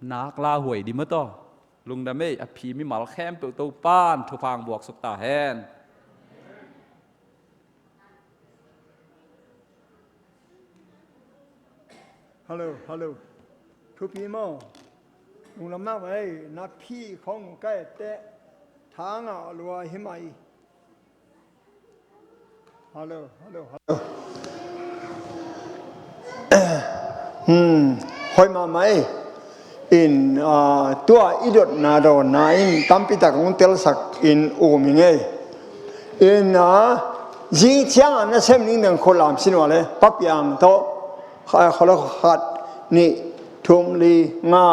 nak lauhuai di maw taw? Lungdam ei, a phi mimal khempeuh Topan thupha hong buaksuk ta hen. Hello, hello. Thupi maw? Lungdam mah ei, na phi khong kai teh tha ngah lua hi mai. Hello, hello, hello. Hmm, hoih mahmah ei. In, ah, tua i dotna dawnna in tampi tak hong telsak in um ing ei. In, ah, zing ciang a nasem ning deng khualam sin ua le, Pa Piang tawh, kha, kha, khat, nih, thum, li, nga,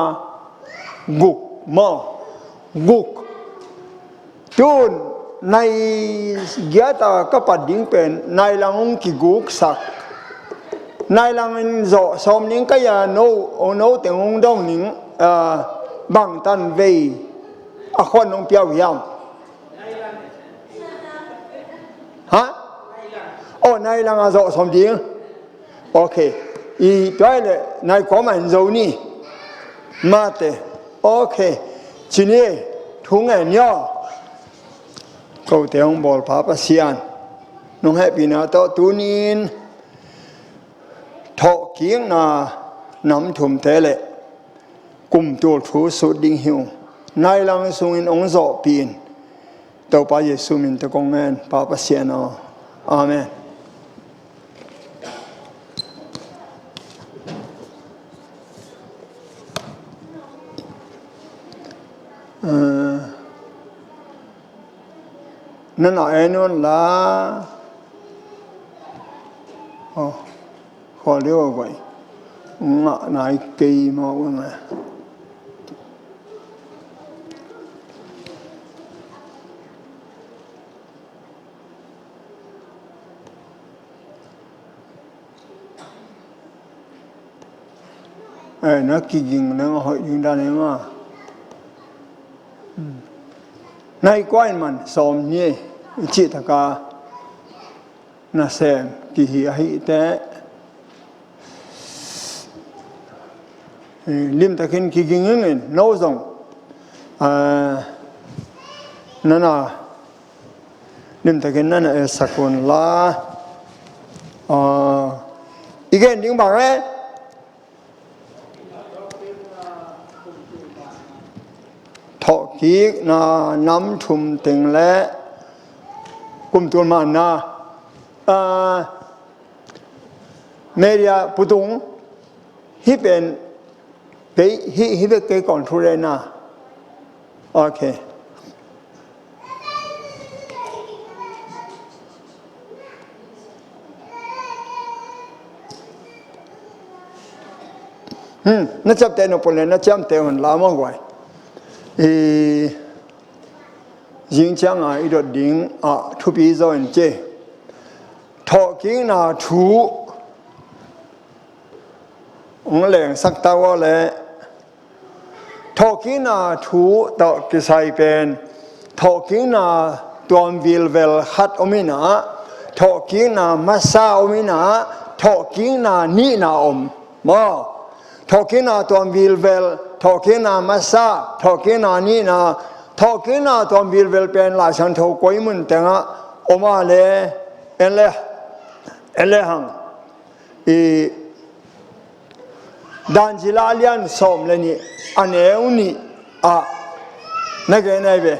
guk, maw, guk. Tun, nai giat a ka pat ding pen, nai lang hong kiguksak. Nai lang in zawh sawm ning ka ia no, o no teng hong dong ning, ah, bang tan vei a khuan hong piau hiam? Ha? O, nai lang a zawh sawm ding. Ok. I tuai le nai kuamah in zo ni. Mate. Ok. Ci ni, thu ngen ni aw. Kote hong bawlpa Pasian, nong hehpihna tawh tunin thawhkikna nam thumte le kum tul thu sut ding hi ung. Nai lang sungin hong zawhpih in. Topa Jesu min tawh kong ngen, Pa Pasian aw. Amen. Eh, na na en un la. Oh, khua liu a guai. Ngah nai kei mawk ung e. Eh, na kiging nang a hoih ding dan e ma. Hmm. Nai kua in man sawm ni e, i cih taka nasem kihi ahih teh. Eh, limtakin kiging ing in, no zong. Ah, nana limtakin nana etsak un la. Ah, i gen ding bang e? kikna nam thum teng le kum tul manna, ah, media putung hi pen kei hi, hi bek kei kong thu rena. Ok. Hmm, na ciamteh nop uh le na ciamteh un la mawk guai. I zing cianga i dot ding ah thupi zaw in ci. Thawhkikna thu hong lengsak ta uh le thawhkikna thu tawh kisai pen thawhkikna tuam vilvel khat om inah, thawhkikna masa om inah, thawhkikna nihna om maw. Thawhkikna tuam vilvel, thawhkikna masa, thawhkikna nihna. Thawhkikna tuam vilvel pen Lai Siangtho koi mun tengah om a le en le, en le hang. I Dan Sila lian sawm le nih a neu nih ah na gen ai ve.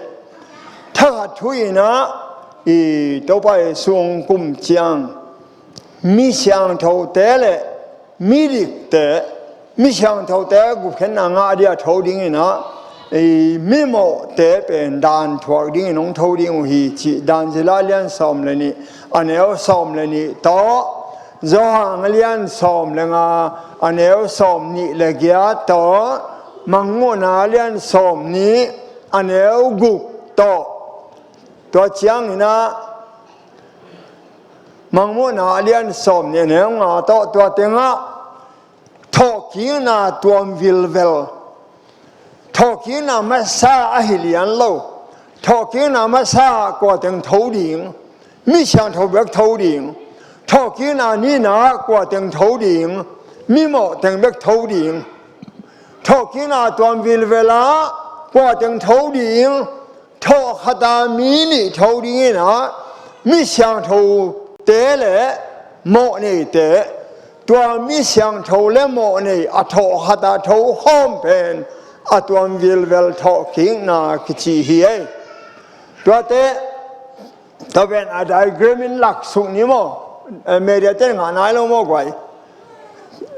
Thakhat thu inah i Topa Jesu hong kum ciang mi siangthote le midikte, mi siangthote gupkhiatna ngah dia tho ding inah, i mimawhte pen dan thuak dingin hong tho ding uh hi cih Dan Sila lian sawm le nih a neu sawm le nih tawh, Johan a lian sawm le nga a neu sawm nih le giat tawh, Mangmuhna a lian sawm nih a neu guk tawh, tua ciang inah Mangmuhna a lian sawm nih a neu nga tawh tua tengah thawhkikna tuam vilvel, thawhkikna masa ahi lian lo. Thawhkikna masa kua teng tho ding? Mi siangtho bek tho ding. Thawhkikna nihna kua teng tho ding? Mimawh teng bek tho ding. Thawhkikna tuam vilvel ah kua teng tho ding? Thawh khata mi nih tho ding inah mi siangthote le mawhneite. Tua mi siangtho le mawhnei a thawh khata tho khawm pen a tuam vilvel thawhkikna kici hi ei. Tuate tua pen a diagram in laksuk ni maw. Eh, media ten ngah nai lo maw guai.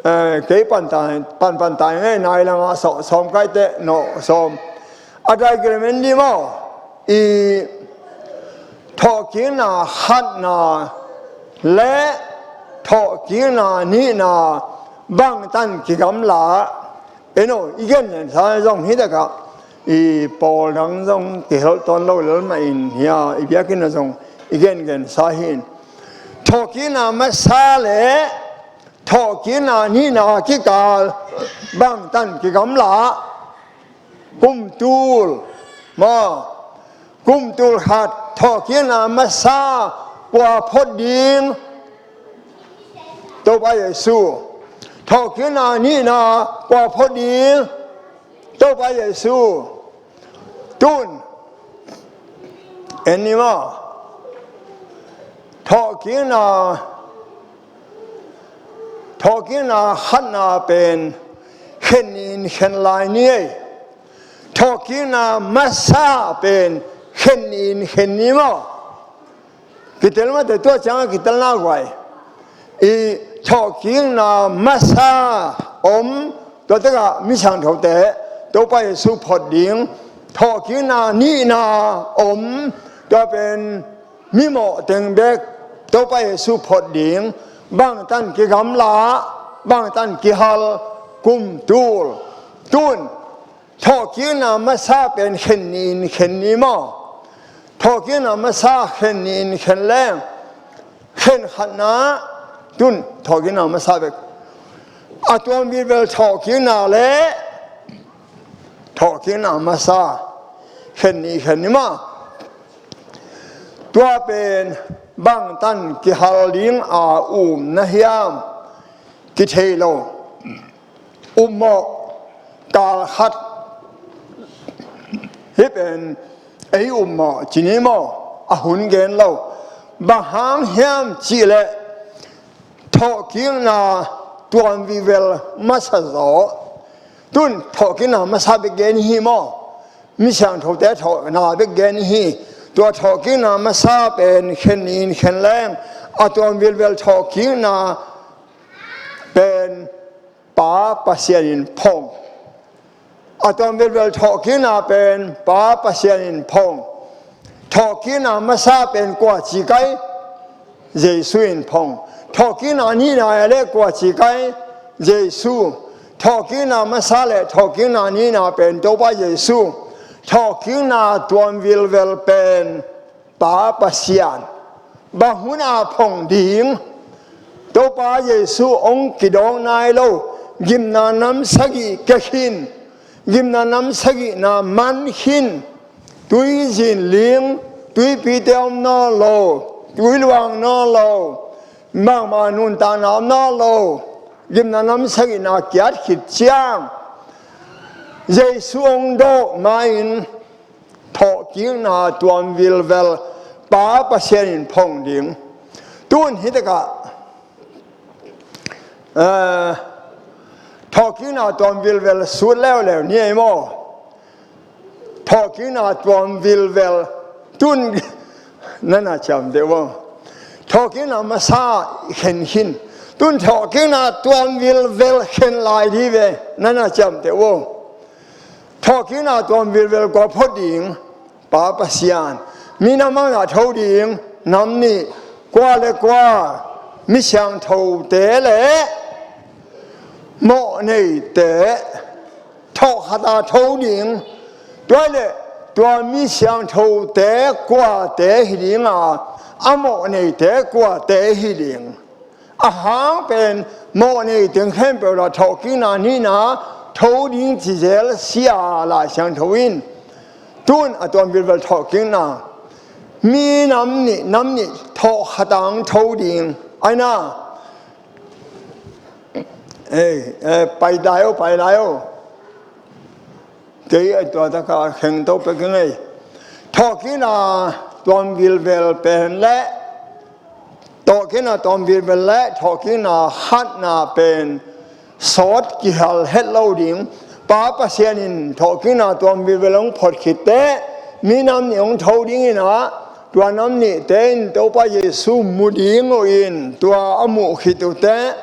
Eh, kei pan ta, pan pan ta ngei nai langa sawm, sawm kaite no sawm. A diagram in ni maw. I thawhkikna khatna le thawhkikna nihna bangtan kigamla. Eno, i gen gen sa zong hi takah i pawl dang zong kihelh tawn lo lel mah in hia, i biakinn ah zong i gen gen sa hi in. Thawhkikna masa le thawhkikna nihna kikal bangtan kigamla. Kum tul maw. Kum tul khat thawhkikna masa kua phot ding? Topa Jesu. Thawhkikna nihna kua phot ding? Topa Jesu. Tun en ni maw. Thawhkikna, thawhkikna khatna pen khen nih in khen lai ni ei. Thawhkikna masa pen khen nih in khen ni maw. Kitel mate tua ciangah kitelna guai. I thawhkikna masa om, tua tekah mi siangthote Topa Jesu phot ding. Thawhkikna nihna om, tua pen mimawh teng bek Topa Jesu phot ding. Bangtan kigamla, bangtan kihal? Kum tul. Tun thawhkikna masa pen khen nih in khen ni maw. Thawhkikna masa khen nih in khen leng khen khatna. Tun thawhkikna masa bek. A tuam vilvel thawhkikna le thawhkikna masa khen nih khen ni maw. Tua pen bangtan kihal ding a um na hiam? Kithei lo. Ummawh kal khat. Hih pen ei ummawh ci ni maw. A hun gen lo. Bang hang hiam cihleh thawhkikna tuam vilvel masa zaw. Tun thawhkikna masa bek gen hi maw. mi siangthote thawhna bek gen hi. Tua thawhkikna masa pen khen in khen leng, a tuam vilvel thawhkikna pen Pa Pasian in phong. A tuam vilvel thawhkikna pen Pa Pasian in phong. Thawhkikna masa pen kua ci kai? Jesu in phong. Thawhkikna nihna le kua ci kai? Jesu. Thawhkikna masa le thawhkikna nihna pen Topa Jesu. Thawhkikna tuam vilvel pen Pa Pasian. Bang hun a phong ding? Topa Jesu hong kidawk nai lo. Gimna nam sagih kekhin, gimna nam sagihna man khin, tui zinling, tuipite om nawn lo, tui luang nawn lo, bangmah nuntakna om nawn lo, gimna nam sagihna kiat khit ciang Jesu hong dawk ma-in thawhkikna tuam vilvel Pa Pasian in phong ding. Tun hi takah, eh, thawhkikna tuam vilvel sut leuleu ni ei maw? Thawhkikna tuam vilvel tun nana ciam deuh maw? Thawhkikna masa khen khin, tun thawhkikna tuam vilvel khen lai di ve, nana ciam deuh maw? Thawhkikna tuam vilvel kua phot ding? Pa Pasian. Minam bangzah tho ding? Nam nih. Kua le kua? Mi siangthote le mawhneite. Thawh khat a tho ding. Tua le tua mi siangthote kuate hi ding a, a mawhneite kuate hi ding? A hang pen mawhnei teng khempeuh la thawhkikna nihna tho ding ci zel sia Lai Siangtho in. Tun a tuam vilvel thawhkikna, mi nam nih, nam nih thawh khat a hong tho ding. Aina, ei, ei, pai lai o, pai lai o. Kei a tua taka kheng to pek ngei. Thawhkikna tuam vilvel pen le Thawhkikna tuam vilvel le thawhkikna khatna pen sawt kihal het lo ding. Pa Pasian in thawhkikna tuam vilvel hong phot khit teh, mi nam nih hong tho ding in ah, tua nam nihte in Topa Jesu mu ding uh in, tua a muh khit uh teh,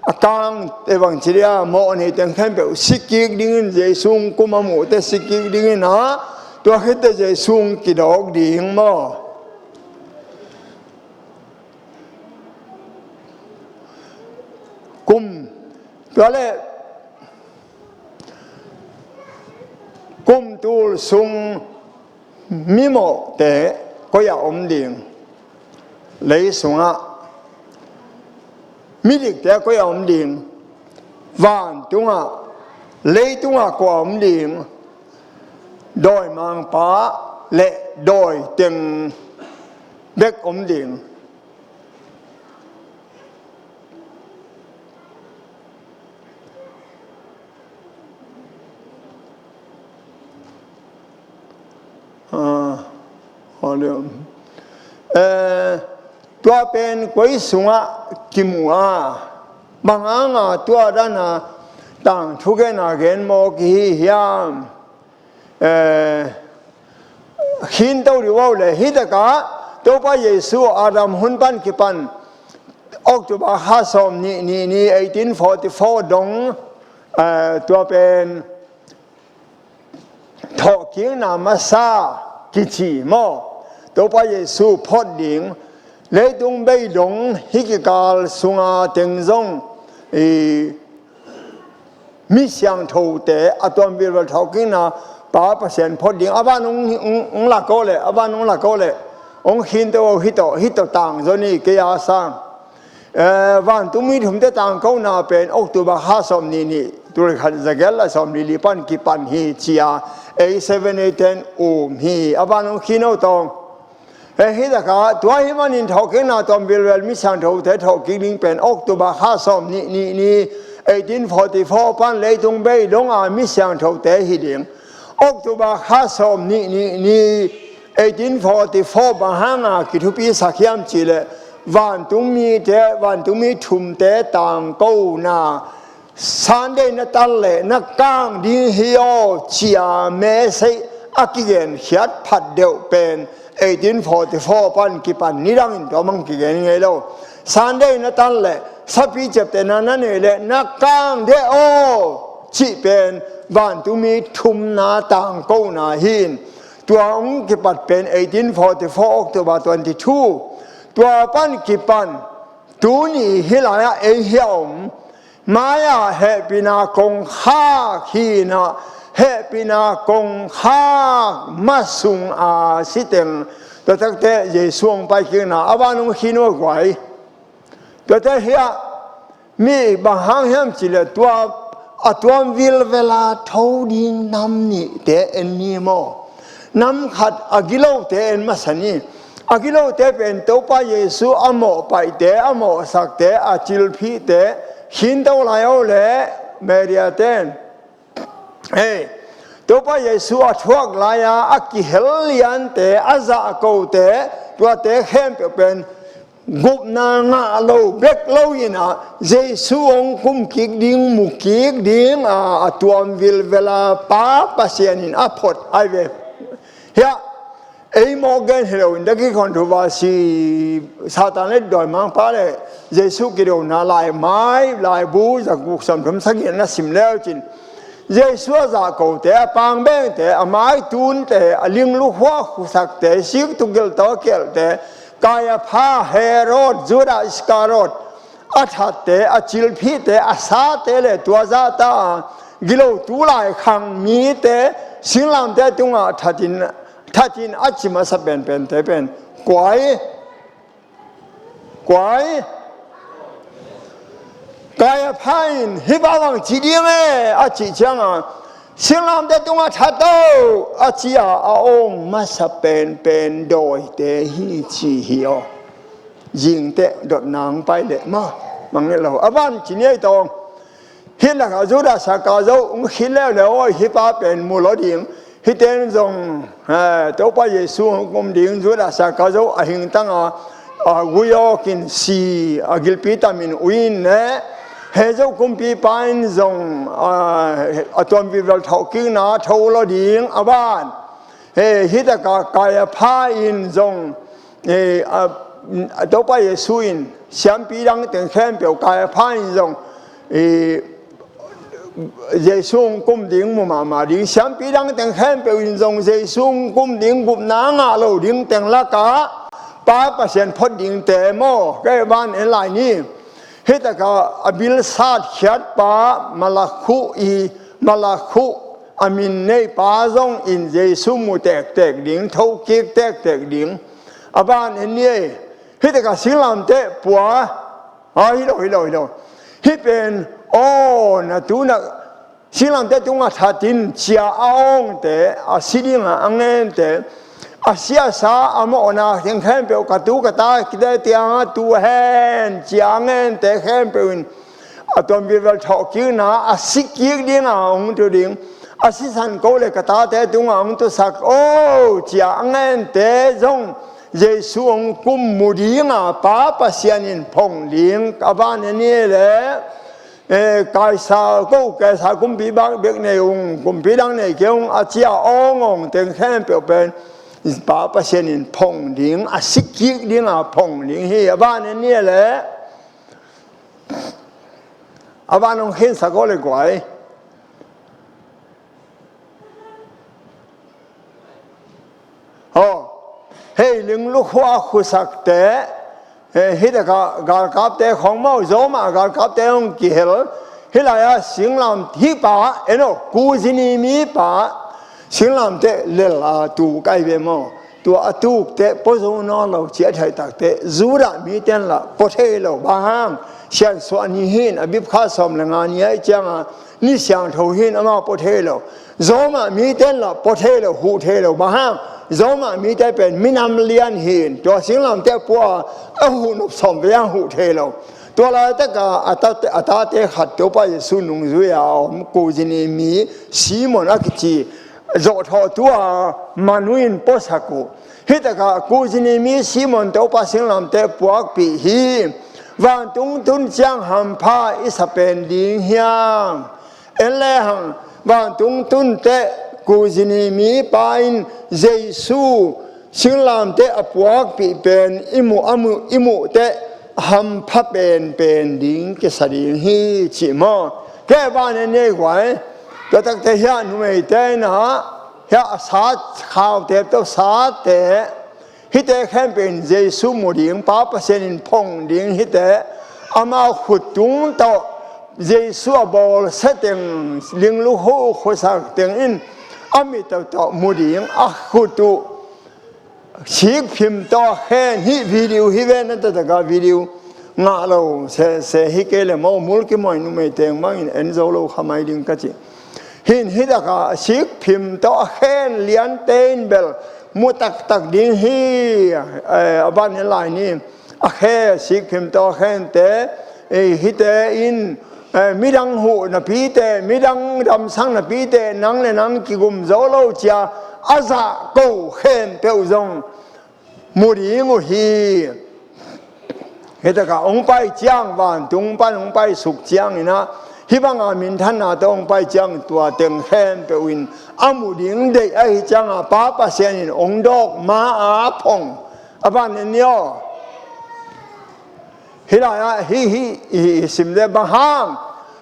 a kang te bang ci dia, mawhnei teng khempeuh si kik ding in, Jesu hong kum a muh teh si kik ding in ah, tua khit teh Jesu hong kidawk ding maw? Kum, tua le kum tul sung mimawhte koi-ah om ding? Lei sungah midikte koi-ah om ding? Vantungah, leitungah kua om ding? Dawimangpa le dawiteng bek om ding. Ah, holh. Eh, tua pen koi sungah kimu a, bang hanga tua dana tangthu gena gen maw kihi hiam? Eh, khinto dih uh le, hi takah Topa Jesu Adam hun pan kipan October kha sawm nih ni, ni eighteen forty-four dong, eh, tua pen thawhkikna masa kici maw? Topa Jesu phot ding, leitung bei dong hi kikal sunga teng zong i mi siangthote a tuam vilvel thawhkikna Pa Pasian phot ding. A van hong, hong, hong lak aw le, a van hong lak aw le, hong khinto aw, hi tawh, hi tawh tang zaw ni kei a sang. Eh, vantungmi thumte tangkona pen October kha sawm nih ni, tul khat za giat le sawm li li pan kipan hi ci a, eight seven eight ten um hi, a van hong khin aw tawng. He hi takah, tua hi manin thawhkikna tuam vilvel mi siangthote thawhkik ding pen October kha sawm nih ni, ni eighteen forty-four pan leitung bei donga mi siangthote hi ding. October kha sawm nih ni, ni eighteen forty-four bang hanga kithupi sak hiam cih leh, vantungmite, vantungmi thumte tangkona Sunday na tal le na kang ding hi aw ci a message a kigenkhiat phat deuh pen eighteen forty-four pan kipan nidangin tua mang kigen ngei lo. Sunday na tan le sapi ciaptehna na nei le na kang deh aw cih pen vantungmi thumna tangkona hi in, tua hong kipat pen eighteen forty-four October twenty-two. Tua pan kipan tuni hih lai-ah ei hi a om. Mai-ah hehpihna kongkhak hi in ah, hehpihna kongkhak ma sung a si teng, tua takte Jesu hong paikikna a van hong khin uh a guai. Tuate hiah mi bang hang hiam cih leh tua a tuam vilvela tho ding nam nihte en ni maw? Nam khat a gilote en masa ni. A gilote pen Topa Jesu a mawhpaihte, a mawhsakte, a cilphihte, khinto lai-o le Maria ten. Hei, Topa Jesu a thuak lai-a a kihel liante, a zahkote, tuate khempeuh pen gupna ngah lo bek lo in ah Jesu hong kumkik ding, mukik ding a, a tuam vilvela Pa Pasian in a phot ai ve. Hiah ei mawk gen hi lo in, dakik hon thu va si Satan le dawimangpa le Jesu kidona lai mai, laibu zaguk sawmthum sagih na sim leu cin, Jesu a zahkote, a pangbengte, a maitunte, a linglukhuah khusakte, siktu giltaw a kihelte, Kaiapha, Herod, Judas Iskariot, a thatte, a cilphihte, a sate le tua zahta a gilotu laikhang mite singlamte tungah thatin, thatin a ci masa penpente pen kua hi? Kua hi? Kaiapha in hih pa bang ci ding e a cih cianga, singlamte tungah that o a ci-a a awng masa penpen dawite hi ci hi aw. Zingteh dotna hong pai leh ma mang hi lo. A van ci ni ei tawng. Hih lakah Judas Iskariot hong khit leuleu aw, hih pa pen mu lo ding. Hihte in zong, eh, Topa Jesu hong kum ding, Judas Iskariot a hingtanga, a, gui awkin si, a gilpi tamin ui in ne. Hezok kumpipa in zong, a, a tuam vilvel thawhkikna tho lo ding a van. He, hih takah Kaiapha in zong, eh, a, a Topa Jesu in siampi dang teng khempeuh, Kaiapha in zong, eh, Jesu hong kum ding mu mahmah ding, siampi dang teng khempeuh in zong Jesu hong kum ding, gupna ngah lo ding teng lakah Pa Pasian phot dingte maw, kei van en lai ni. Hih takah a bilsat khiatpa Malakhu i, Malakhu a min neipa zong in Jesu mu tektek ding, thokik tektek ding. A van en ni ei. Hih takah singlamteh pua, a, hi lo, hi lo, hi lo. Hih pen, aw, na tu na, singlamteh tungah thatin cia a awngte, a si dinga a ngente, a siasa, a mawhna teng khempeuh ka tu ka ta kite tianga tu hen cia a ngente khempeuh in a tuam vilvel thawhkikna, a sikik dinga hong tu ding, a sisan ko le ka tate tungah hong tusak o cia a ngente zong Jesu hong kum mu dinga Pa Pasian in phong ding. A van en ni le, eh, Kaisar, ko Kaisar kumpi bak bek nei ung, kumpi dang nei kei ung a cia awngawng teng khempeuh pen Pa Pasian in phong ding, a sikik dinga phong ding hi. A van en ni le, a van hong khinsak aw le guai. Aw, hei, linglukhuah khusakte, eh, hih takah galkapte khong maw, Roma galkapte hong kihel. Hih lai-ah singlam, hih pa en aw, Kurini mipa, singlamteh lel a tuk ai ve maw? Tua a tukte pua zo nawn lo ci a theih takte, Judah mite in lah pua thei lo, bang hang? Siansuah ni hi in, Abib kha sawm le nga ni ahih cianga ni siangtho hi in, amau pua thei lo. Roma mite in lah pua thei lo, huh thei lo, bang hang? Roma mite pen minam lian hi in, tua singlamteh pua a huh nop sawm vei hang huh thei lo. Tua laitaka a tate, a tate khat Topa Jesu nungzui a om, Kurini mi Simon a kici, zawhthawhtu a manu in puasak uh. Hih takah Kurini mi Simon Topa singlamteh puakpih hi. Vantung tun ciang hampha i sa pen ding hiam? En lehang, vantung tun teh Kurini mipa in Jesu singlamteh a puakpih pen i muh, a muh, i muh teh hampha penpen ding kisa ding hi ci maw. Kei a ban en ni ei guai. Tua takte hiah numeite in ah hiah a sat khaute tawh sate, hihte khempeuh in Jesu mu ding, Pa Pasian in phong ding hihte, amau khut tung tawh Jesu a bawlsia teng, linglukhu khuasak teng in a mit tawh tawh mu ding, a khut uh sikphim tawh a khen, hih video hi ve na, taktak a video ngah lo sese hi kei le maw, mulkimawh in numei teng bangin en zo lo kha mai ding ka ci. Hih in hih takah sikphim tawh a khen liante in bel mu taktak ding hi. Eh, a ban en lai ni. A khe, sikphim tawh a khente, eh, hihte in, eh, midang huh napite, midang damsak napite, nang le nang kigum zo lo cia a zah ko khempeuh zong mu ding uh hi. Hih takah hong pai ciang, vantung pan hong pai suk ciangin ah, hih banga minthanna tawh hong pai ciang, tua teng khempeuh in a mu ding deih ahi cianga, Pa Pasian in hong dawk ma-a phong. A ban en ni aw. Hih lai-ah hih, hih, hih, hih sim le bang hang,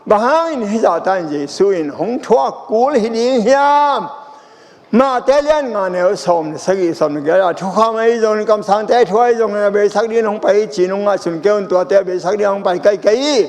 bang hangin hih zahta in Jesu in hong thuak kul hi ding hiam? Mate lian nga neu sawm le sagih, sawm le giat ah, thukham ahi zongin, kamsangte thu ahi zongin a beisak dingin hong pai hi ci-in hong ngaihsun kei un, tuate a beisak dingin hong pai kaikai hi.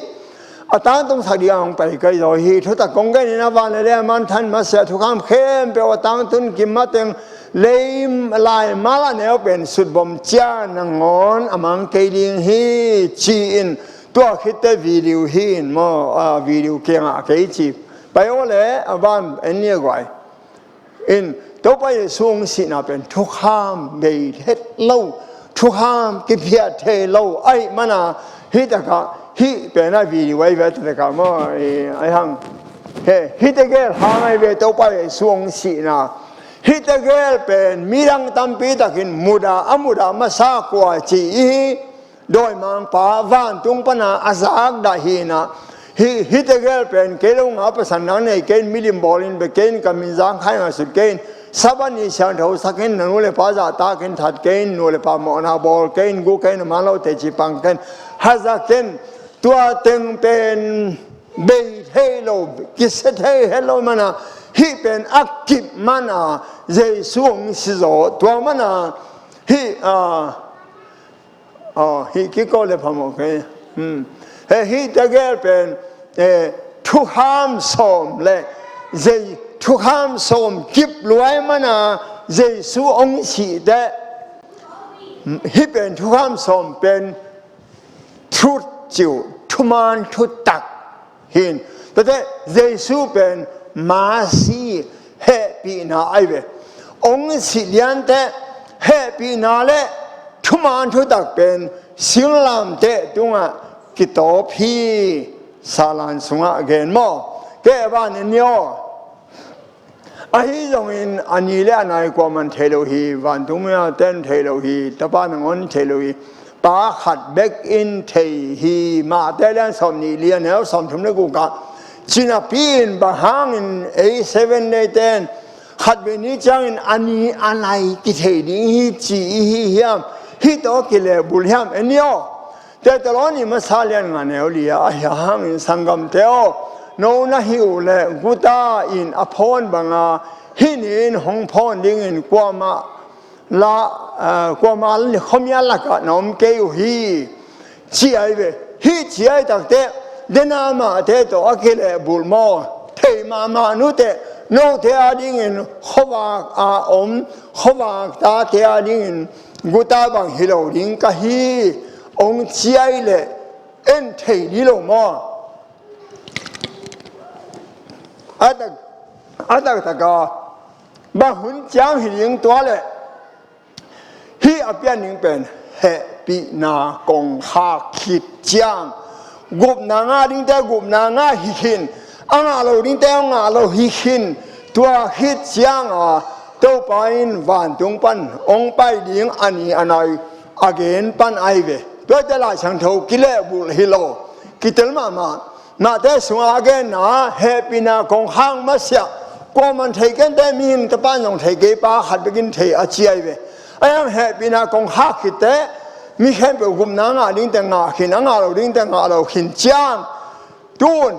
A tangtungsak dingin hong pai kaikai zaw hi. Thutak kong genin a van le lei a manthan masiah thukham khempeuh a tangtun kim mateng lei lai mal a neu pen sutbom cia nangawn a mang kei ding hi ci-in, tua khitte video hi in maw, a, video kiangah kei ci. Pai aw le, a van en ni a guai. In, Topa Jesu hong sihna pen thukham bei het lo, thukham kiphiat thei lo ahih mana, hih takah hih pen a video ahi ve, takah maw, eh, ahi hang. He, hih tegel hang ahi ve, Topa Jesu hong sihna. Hih tegel pen midang tampi takin mudah, a mudah masa kua ci i hi. Dawimangpa vantung pana a zakdah hi in ah, hih, hih tegel pen kei lo nga pasal nang nei kei in, milim bawlin bia kei in, ka min zangkhai ngaihsut kei in, Sabbath ni siangthosak in, na nu le pa zahtak in, that kei in, nu le pa mawhna bawl kei in, gu kei in, a man lo teci pang kei in, haza kei in, tua teng pen bei thei lo, kisia thei het lo mana, hih pen a kip mana Jesu hong si zaw, tua mana hih, ah, Aw, hih kiko le phamawh kei. Hmm. He, hih tegel pen, eh, thukham sawm le zei, thukham sawm kip luai mana Jesu hong sih teh. Hih pen thukham sawm pen thu ciu, thuman thutak hi in. Tate Jesu pen masi, hehpihna ahi ve. Hong sih lian teh hehpihna le thuman thutak pen singlamteh tungah kitawp hi. Salan sungah gen maw? Kei a ban en ni aw. Ahi zongin a ni le a nai kuaman thei lo hi, vantung mite in thei lo hi, tapa nangawn thei lo hi, Pa khat bek in thei hi. Mate lian sawm nih li, a neu sawm thum le guk ah, cinapi in bang hangin ei Seven Day ten khatvei ni ciangin a ni a nai kithei ding hi ci i hi hiam? Hih tawh kilehbulh hiam? En ni aw. Thesalonika masa lian nga neu li ah, ahi hangin sanggamte aw, no na hih uh leh guta in a phawn banga hih ni in hong phawn dingin kuamah la, eh, kuamah khuamial lakah na om kei uh hi, ci ahi ve. Hih ci ahi takteh dena mahte tawh a kilehbulh maw? Thei mahmah nuteh note a dingin khuavak a om, khuavak tate a dingin guta bang hi lo ding ka hi, hong ci ahi leh en thei dih lo maw? A tak, a taktaka bang hun ciang hi ding tua leh hih a pian ding pen hehpihna kongkhak khit ciang, gupna ngah dingte gupna ngah hi khin, a ngah lo dingte a ngah lo hi khin, tua khit cianga Topa in vantung pan hong pai ding a ni a nai a gen pan ahi ve. Tuate Lai Siangtho kilehbulh hi lo, kitel mahmah. Mate sungah a genna hehpihna kongkhak masiah Kuaman thei kei inteh, mihing tapa in zong thei kei, Pa khat bekin thei, a ci ahi ve. Ahi hang hehpihna kong khak khit teh mi khempeuh gupna a ngah dingte ngah khin, a ngah lo dingte ngah lo khin ciang, tun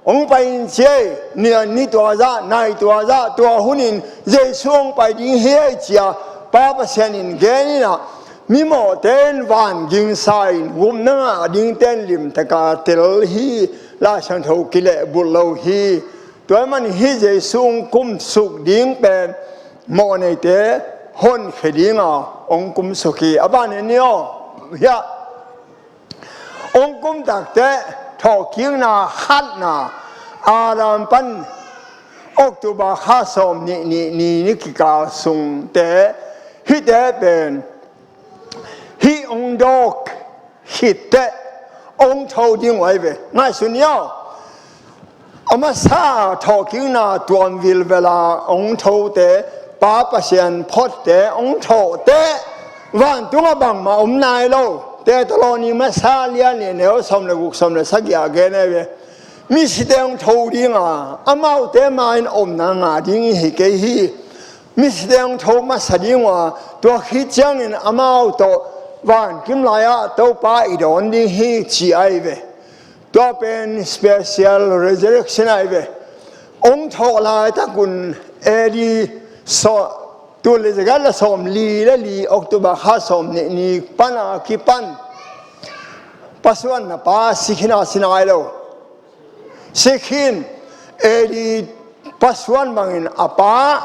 hong pai in ci ei, ni, ni tua zah, nai tua zah, tua hunin Jesu hong pai ding hi ei ci-a Pa Pasian in gen in ah, mimawhte in van gingsa in gupna ngah dingte in limtakin tel hi. Lai Siangtho kilehbulh lo hi. Tua ahih manin hih Jesu hong kumsuk ding pen mawhneite honkhia dinga hong kumsuk hi. A ban en ni aw. Hiah hong kum takteh thawhkikna khatna, Adam pan October kha sawm nih, nih, nih ni kikal sungte, hihte pen hih hong dawk khit teh hong tho ding uh ahi ve. Ngaihsun ni aw. A masa thawhkikna tuam vilvela hong thote, Pa Pasian photte hong thawh teh, vantungah bangmah om nai lo. Thesalonika masa lian nih, neu sawm le guk, sawm le sagih ah gen ahi ve. Misite hong tho dinga, amaute ma-in omna ngah ding i hi kei hi. Misite hong tho masa ding uh a, tua khit ciangin amau tawh vankim lai-ah Topa i dawn ding hi, ci ahi ve. Tua pen special resurrection ahi ve. Hong thawh laitak un A D saw, tul le zagat le sawm li le li, October kha sawm nih ni pan a kipan, pasuanna pa si khin a, si nai lo. Si khin, A D pasuan bangin a pa,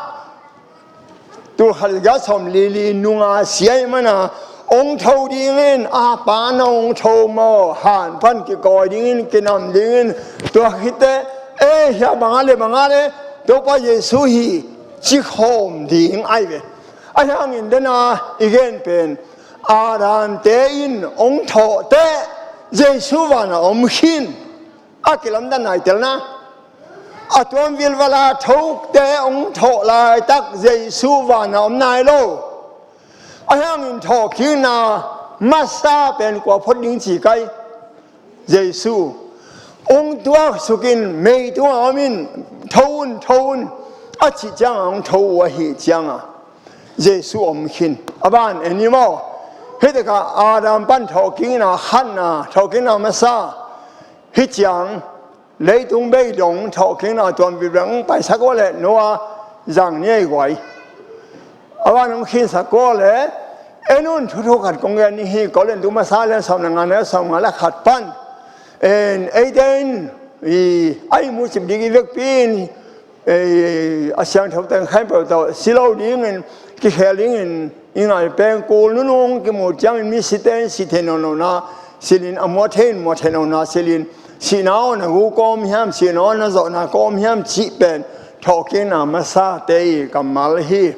tul khat zagat sawm li li nunga si ahih manin hong tho dingin, a pa na hong tho maw, han pan kikawi dingin, kinam dingin, tua khit teh, eh, hiah bang a le, bang a le, Topa Jesu hi, ci khawm ding ahi ve. Ahi hangin dena i gen pen, Adamte in hong thawh teh Jesu vanah om khin. A kilamdanna i telna, a tuam vilvela thote hong thawh laitak Jesu vanah om nai lo. Ahi hangin thawhkikna masa pen kua phot ding ci kei? Jesu. Hong tuaksuk in, mei tungah om in, tho un, tho un, a cih cianga hong tho uh ahih cianga Jesu om khin. A ban en ni maw. Hih takah Adam pan thawhkikna khatna, thawhkikna masa, hih ciang leitung bei dong thawhkikna tuam vilvel hong paisak uh leh Noah zang ni ei guai. A ban hong khinsak uh leh, en un, thuthu khat kong gen ni hi, Korin tu masa lian sawm le nga, neu sawm nga le khat pan. En, eite in, i, a ihmu cip ding i vekpi in, ei, a siangtho teng khempeuh tawh si lo dingin, kikhel dingin i ngai pengkul nunung kimu ciangin misite in si thei nawnlona silhin, a muat thei in muat thei nawnlona silhin, sihna awna gu kawm hiam, sihna awna zawhna kawm hiam cih pen thawhkikna masate i kammal hi.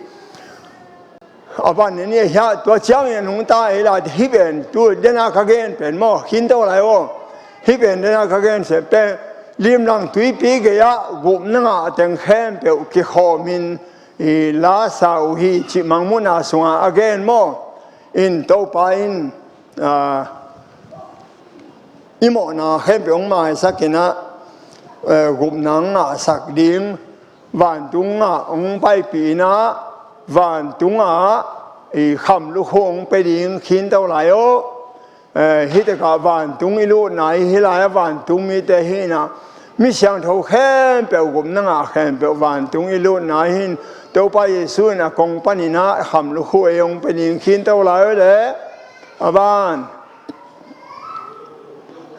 A ban en ni hiah, tua ciangin a nungta ei lai, hih pen tu dena ka gen pen maw, khinto lai aw. Hih pen dena ka gen se pen, limlang tuipi gei-ah gupna ngah teng khempeuh kikhawmin i lasa uh hi, cih Mangmuhna sunga a gen maw. In Topa in, a, i mawhna khempeuh hong maisak in ah, eh, gupna hong ngahsak ding, vantung ah hong paipih in ah, vantung ah i kham lukhu hong pia ding khinto lai aw. Eh, hih takah vantung i lutna hi, hih lai-ah vantung mite hi in ah, mi siangtho khempeuh, gupna ngah khempeuh vantung i lutna hi in, Topa Jesu in a kong panin ah kham lukhu ei hong pia ding khinto lai aw le. A ban.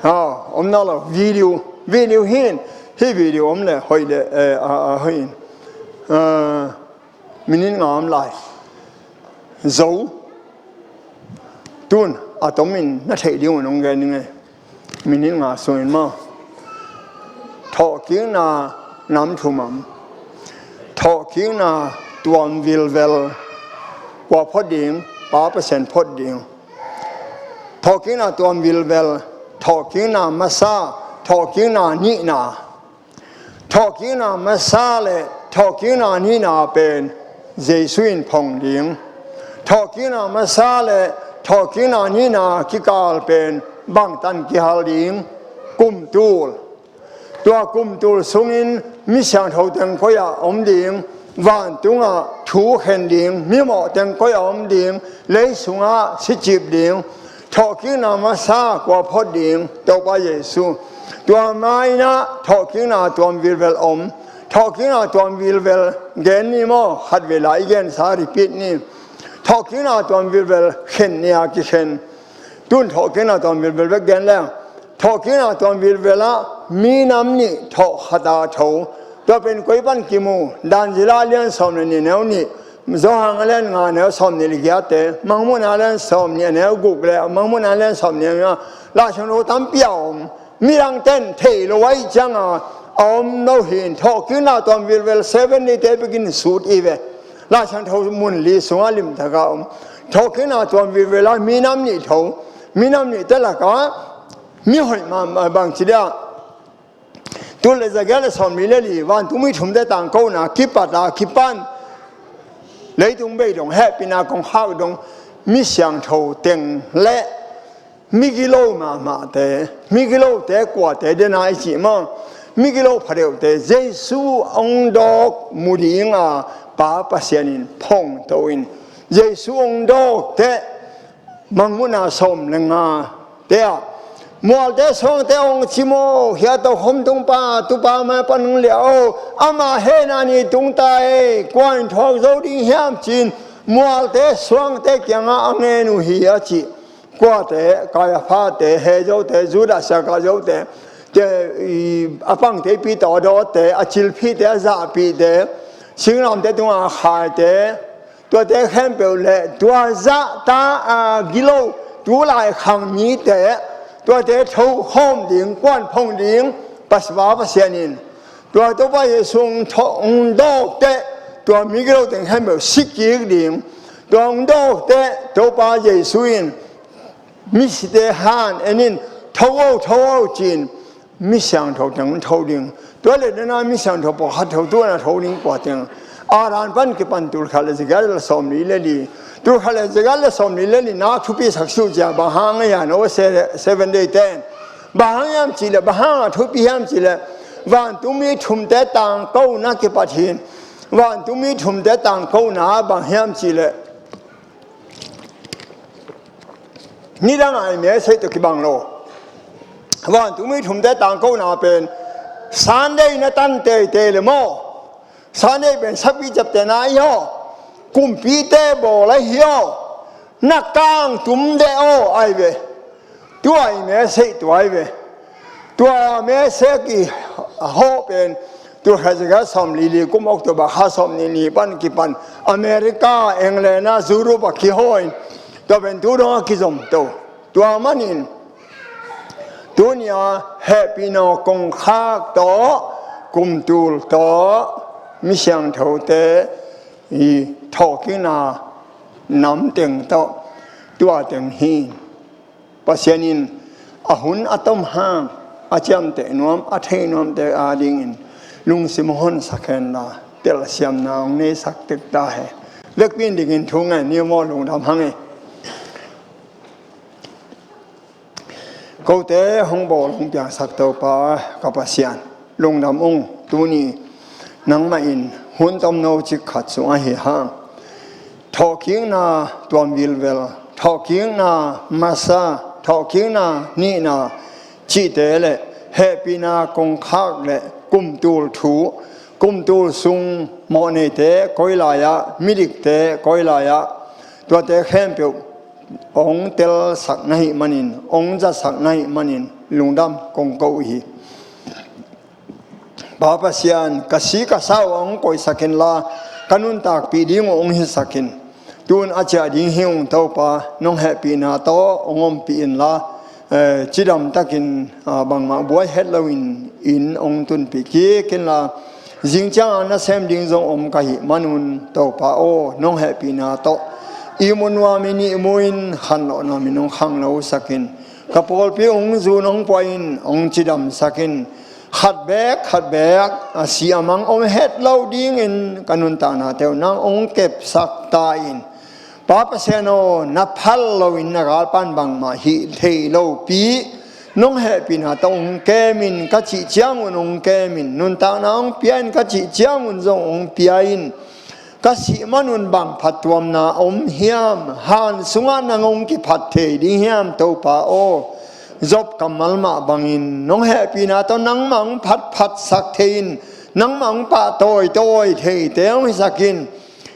Hau, om nawn lo, video, video hi in, hih video om le hoih le, eh, a, a, hoih in. Eh, minute nga om lai. Zo. Tun, a tomin na theih ding un hong gen ning ei. Minute nga sungin maw. Thawhkikna nam thum om. Thawhkikna tuam vilvel. Kua phot ding? Pa Pasian phot ding. Thawhkikna tuam vilvel. Thawhkikna masa. Thawhkikna nihna. Thawhkikna masa le thawhkikna nihna pen Jesu in phong ding. Thawhkikna masa le thawhkikna nihna kikal pen bangtan kihal ding? Kum tul. Tua kum tul sungin mi siangtho teng koi-ah om ding, vantungah thu khen ding, mimawh teng koi-ah om ding, lei sungah sicip ding, thawhkikna masa kua phot ding, Topa Jesu. Tua mainah thawhkikna tuam vilvel om. Thawhkikna tuam vilvel gen ni maw? Khat vela i gensa repeat ni. Thawhkikna tuam vilvel khen ni a kikhen. Tun thawhkikna tuam vilvel bek gen leng, thawhkikna tuam vilvel ah minam nih thawh khat a tho. Tua pen koi pan kimu? Dan zila lian sawm le nih neu nih, Johan a lian nga neu sawm nih le giate, Mangmuhna lian sawm nih a neu guk le Mangmuhna lian sawm nih a neu, Laisiangtho tampi a om. Midang ten thei lo ahi cianga a om lo hin, thawhkikna tuam vilvel seven day te bekin sut i ve. Laisiangtho mun li sungah limtaka om. Thawhkikna tuam vilvel ah minam nih tho. Minam nih te lakah mi hoih mahmah bang ci dia? Tul le zagiat le sawmli le li, vantungmi thumte tangkona kipata kipan, leitung bei dong, hehpihna kongkhak dong, mi siangtho teng le migilo mahmahte, migilote kuate dena i cih maw? Migilo phadeute Jesu hong dawk mu dinga Pa Pasian in phongto in, Jesu hong dawk teh, Mangmuhna sawm le nga te ah, mualte suangte hong cim aw, hia tokhom tungpa tupa mai pan hong lia aw, ama hehna ni tung ta ei, kua in thuak zo ding hiam ci-in mualte suangte kiangah a ngen uh hi a cih. Kuate? Kaiaphate, Hezote, Judas Iskariot-te, te, i, a pangte, Peter dawte, a cilphihte, a zahpihte, singlamte tungah a khaite, tuate khempeuh le tua zahta a gilo tulai khang mite, tuate thokhawm ding, kuan phong ding Pasian, Pasian in. Tua Topa Jesu hong tho-, hong dawk teh, tua migilo teng khempeuh si kik ding. Tua hong dawk teh Topa Jesu in misite han en in, tho o, tho o ci-in mi siangtho teng hong tho ding. Tua le nana mi siangtho pawlkhat tho, tua na tho ding kua teng? Adam pan kipan tul khat le zagiat le sawmli le li. Tul khat le zagiat le sawmli le li na thupi sak suh cia, bang hang a hian o se-, seven day ten. Bang hang hiam cihleh, bang hang a thupi hiam cihleh, vantungmi thumte tangkona kipat hin. Vantungmi thumte tangkona bang hiam cihleh, nidang ai message tawh kibang lo. Vantungmi thumte tangkona pen Sunday na tan teitei le maw? Sunday pen sakpi ciaptehna ahi aw. Kumpite bawl ahi aw. Na kang tum deh aw ai ve. Tua i message tua ai ve. Tua message i hawh pen tul khat zagiat sawmli li kum October kha sawmnih ni pan kipan America, England ah Europe ah kihawh in, tua pen tu dong a kizom to. Tua manin tuni-a hehpihna kongkhak tawh, kumtul tawh, mi siangthote i thawhkikna nam teng tawh, tua teng hi. Pasian in a hun a tom hang a ciamteh nuam, a thei nuamte adingin lungsim hong honsak hen la, telsiamna hong neisak tek ta hen. Vekpi in dingin thu ngen ni maw, lungdam hang e. Kote hong bawl hong piangsak Topa ka Pasian, lungdam ung. Tuni nangmah in hun tomno cik khat sung ahi hang, thawhkikna tuam vilvel, thawhkikna masa, thawhkikna nihna cihte le hehpihna kongkhak le kumtul thu, kumtul sung mawhneite koi lai-ah, midikte koi lai-ah, tuate khempeuh hong telsak na hih manin, hong zatsak na hih manin lungdam kong ko uh hi. Pa Pasian, ka si ka sa uh hong koihsak inla, ka nuntakpih ding uh hong hisak in. Tun a ciah ding hi ung Topa, nong hehpihna tawh hong ompih inla, eh, cidamtakin, ah, bangmah buai het loin inn hong tunpih kik inla, zing cianga nasem ding zong om ka hih manun Topa aw, nong hehpihna tawh ihmu nuam in ihmu in, khanlawhna min hong khanglosak in. Ka pawlpi hong zun hong puah in, hong cidamsak in. Khat beek khat beek a si a mang om het lo dingin ka nuntaknate uh nang hong kepsak ta in. Pa Pasian aw, na phal loin na galpan bangmah hih thei lopi, nong hehpihna tawh hong kem in ka cih ciangun hong kem in, nuntakna hong pia in ka cih ciangun zong hong pia in. Ka sih manun bang phattuamna om hiam? Han sungah nang hong kiphat thei ding hiam, Topa aw? Job kammal mah bangin nong hehpihna tawh nangmah hong phatphatsak thei in, nangmah hong pahtawitawi theite hong hisak in.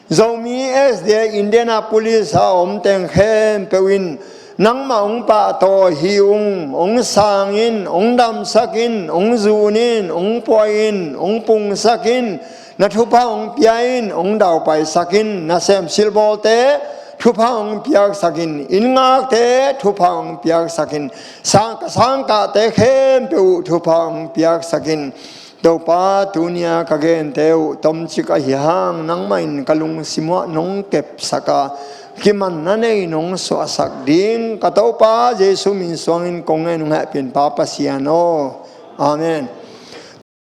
Zomi S D A Indianapolis a om teng khempeuh in nangmah hong pahtawi hi ung, hong sang in, hong damsak in, hong zun in, hong puai in, hong pungsak in, na thupha hong pia in, hong daupaisak in, nasem silbawlte thupha hong piaksak in, inn ngakte thupha hong piaksak in, sang, ka sangkahte khempeuh uh thupha hong piaksak in. Topa, tunia ka gente uh tomcik ahi hang nangmah in ka lungsim uah nong kepsak a, kimanna nei nong suahsak ding ka Topa Jesu min suangin kong ngen, hong hehpihpa Pasian aw. Amen.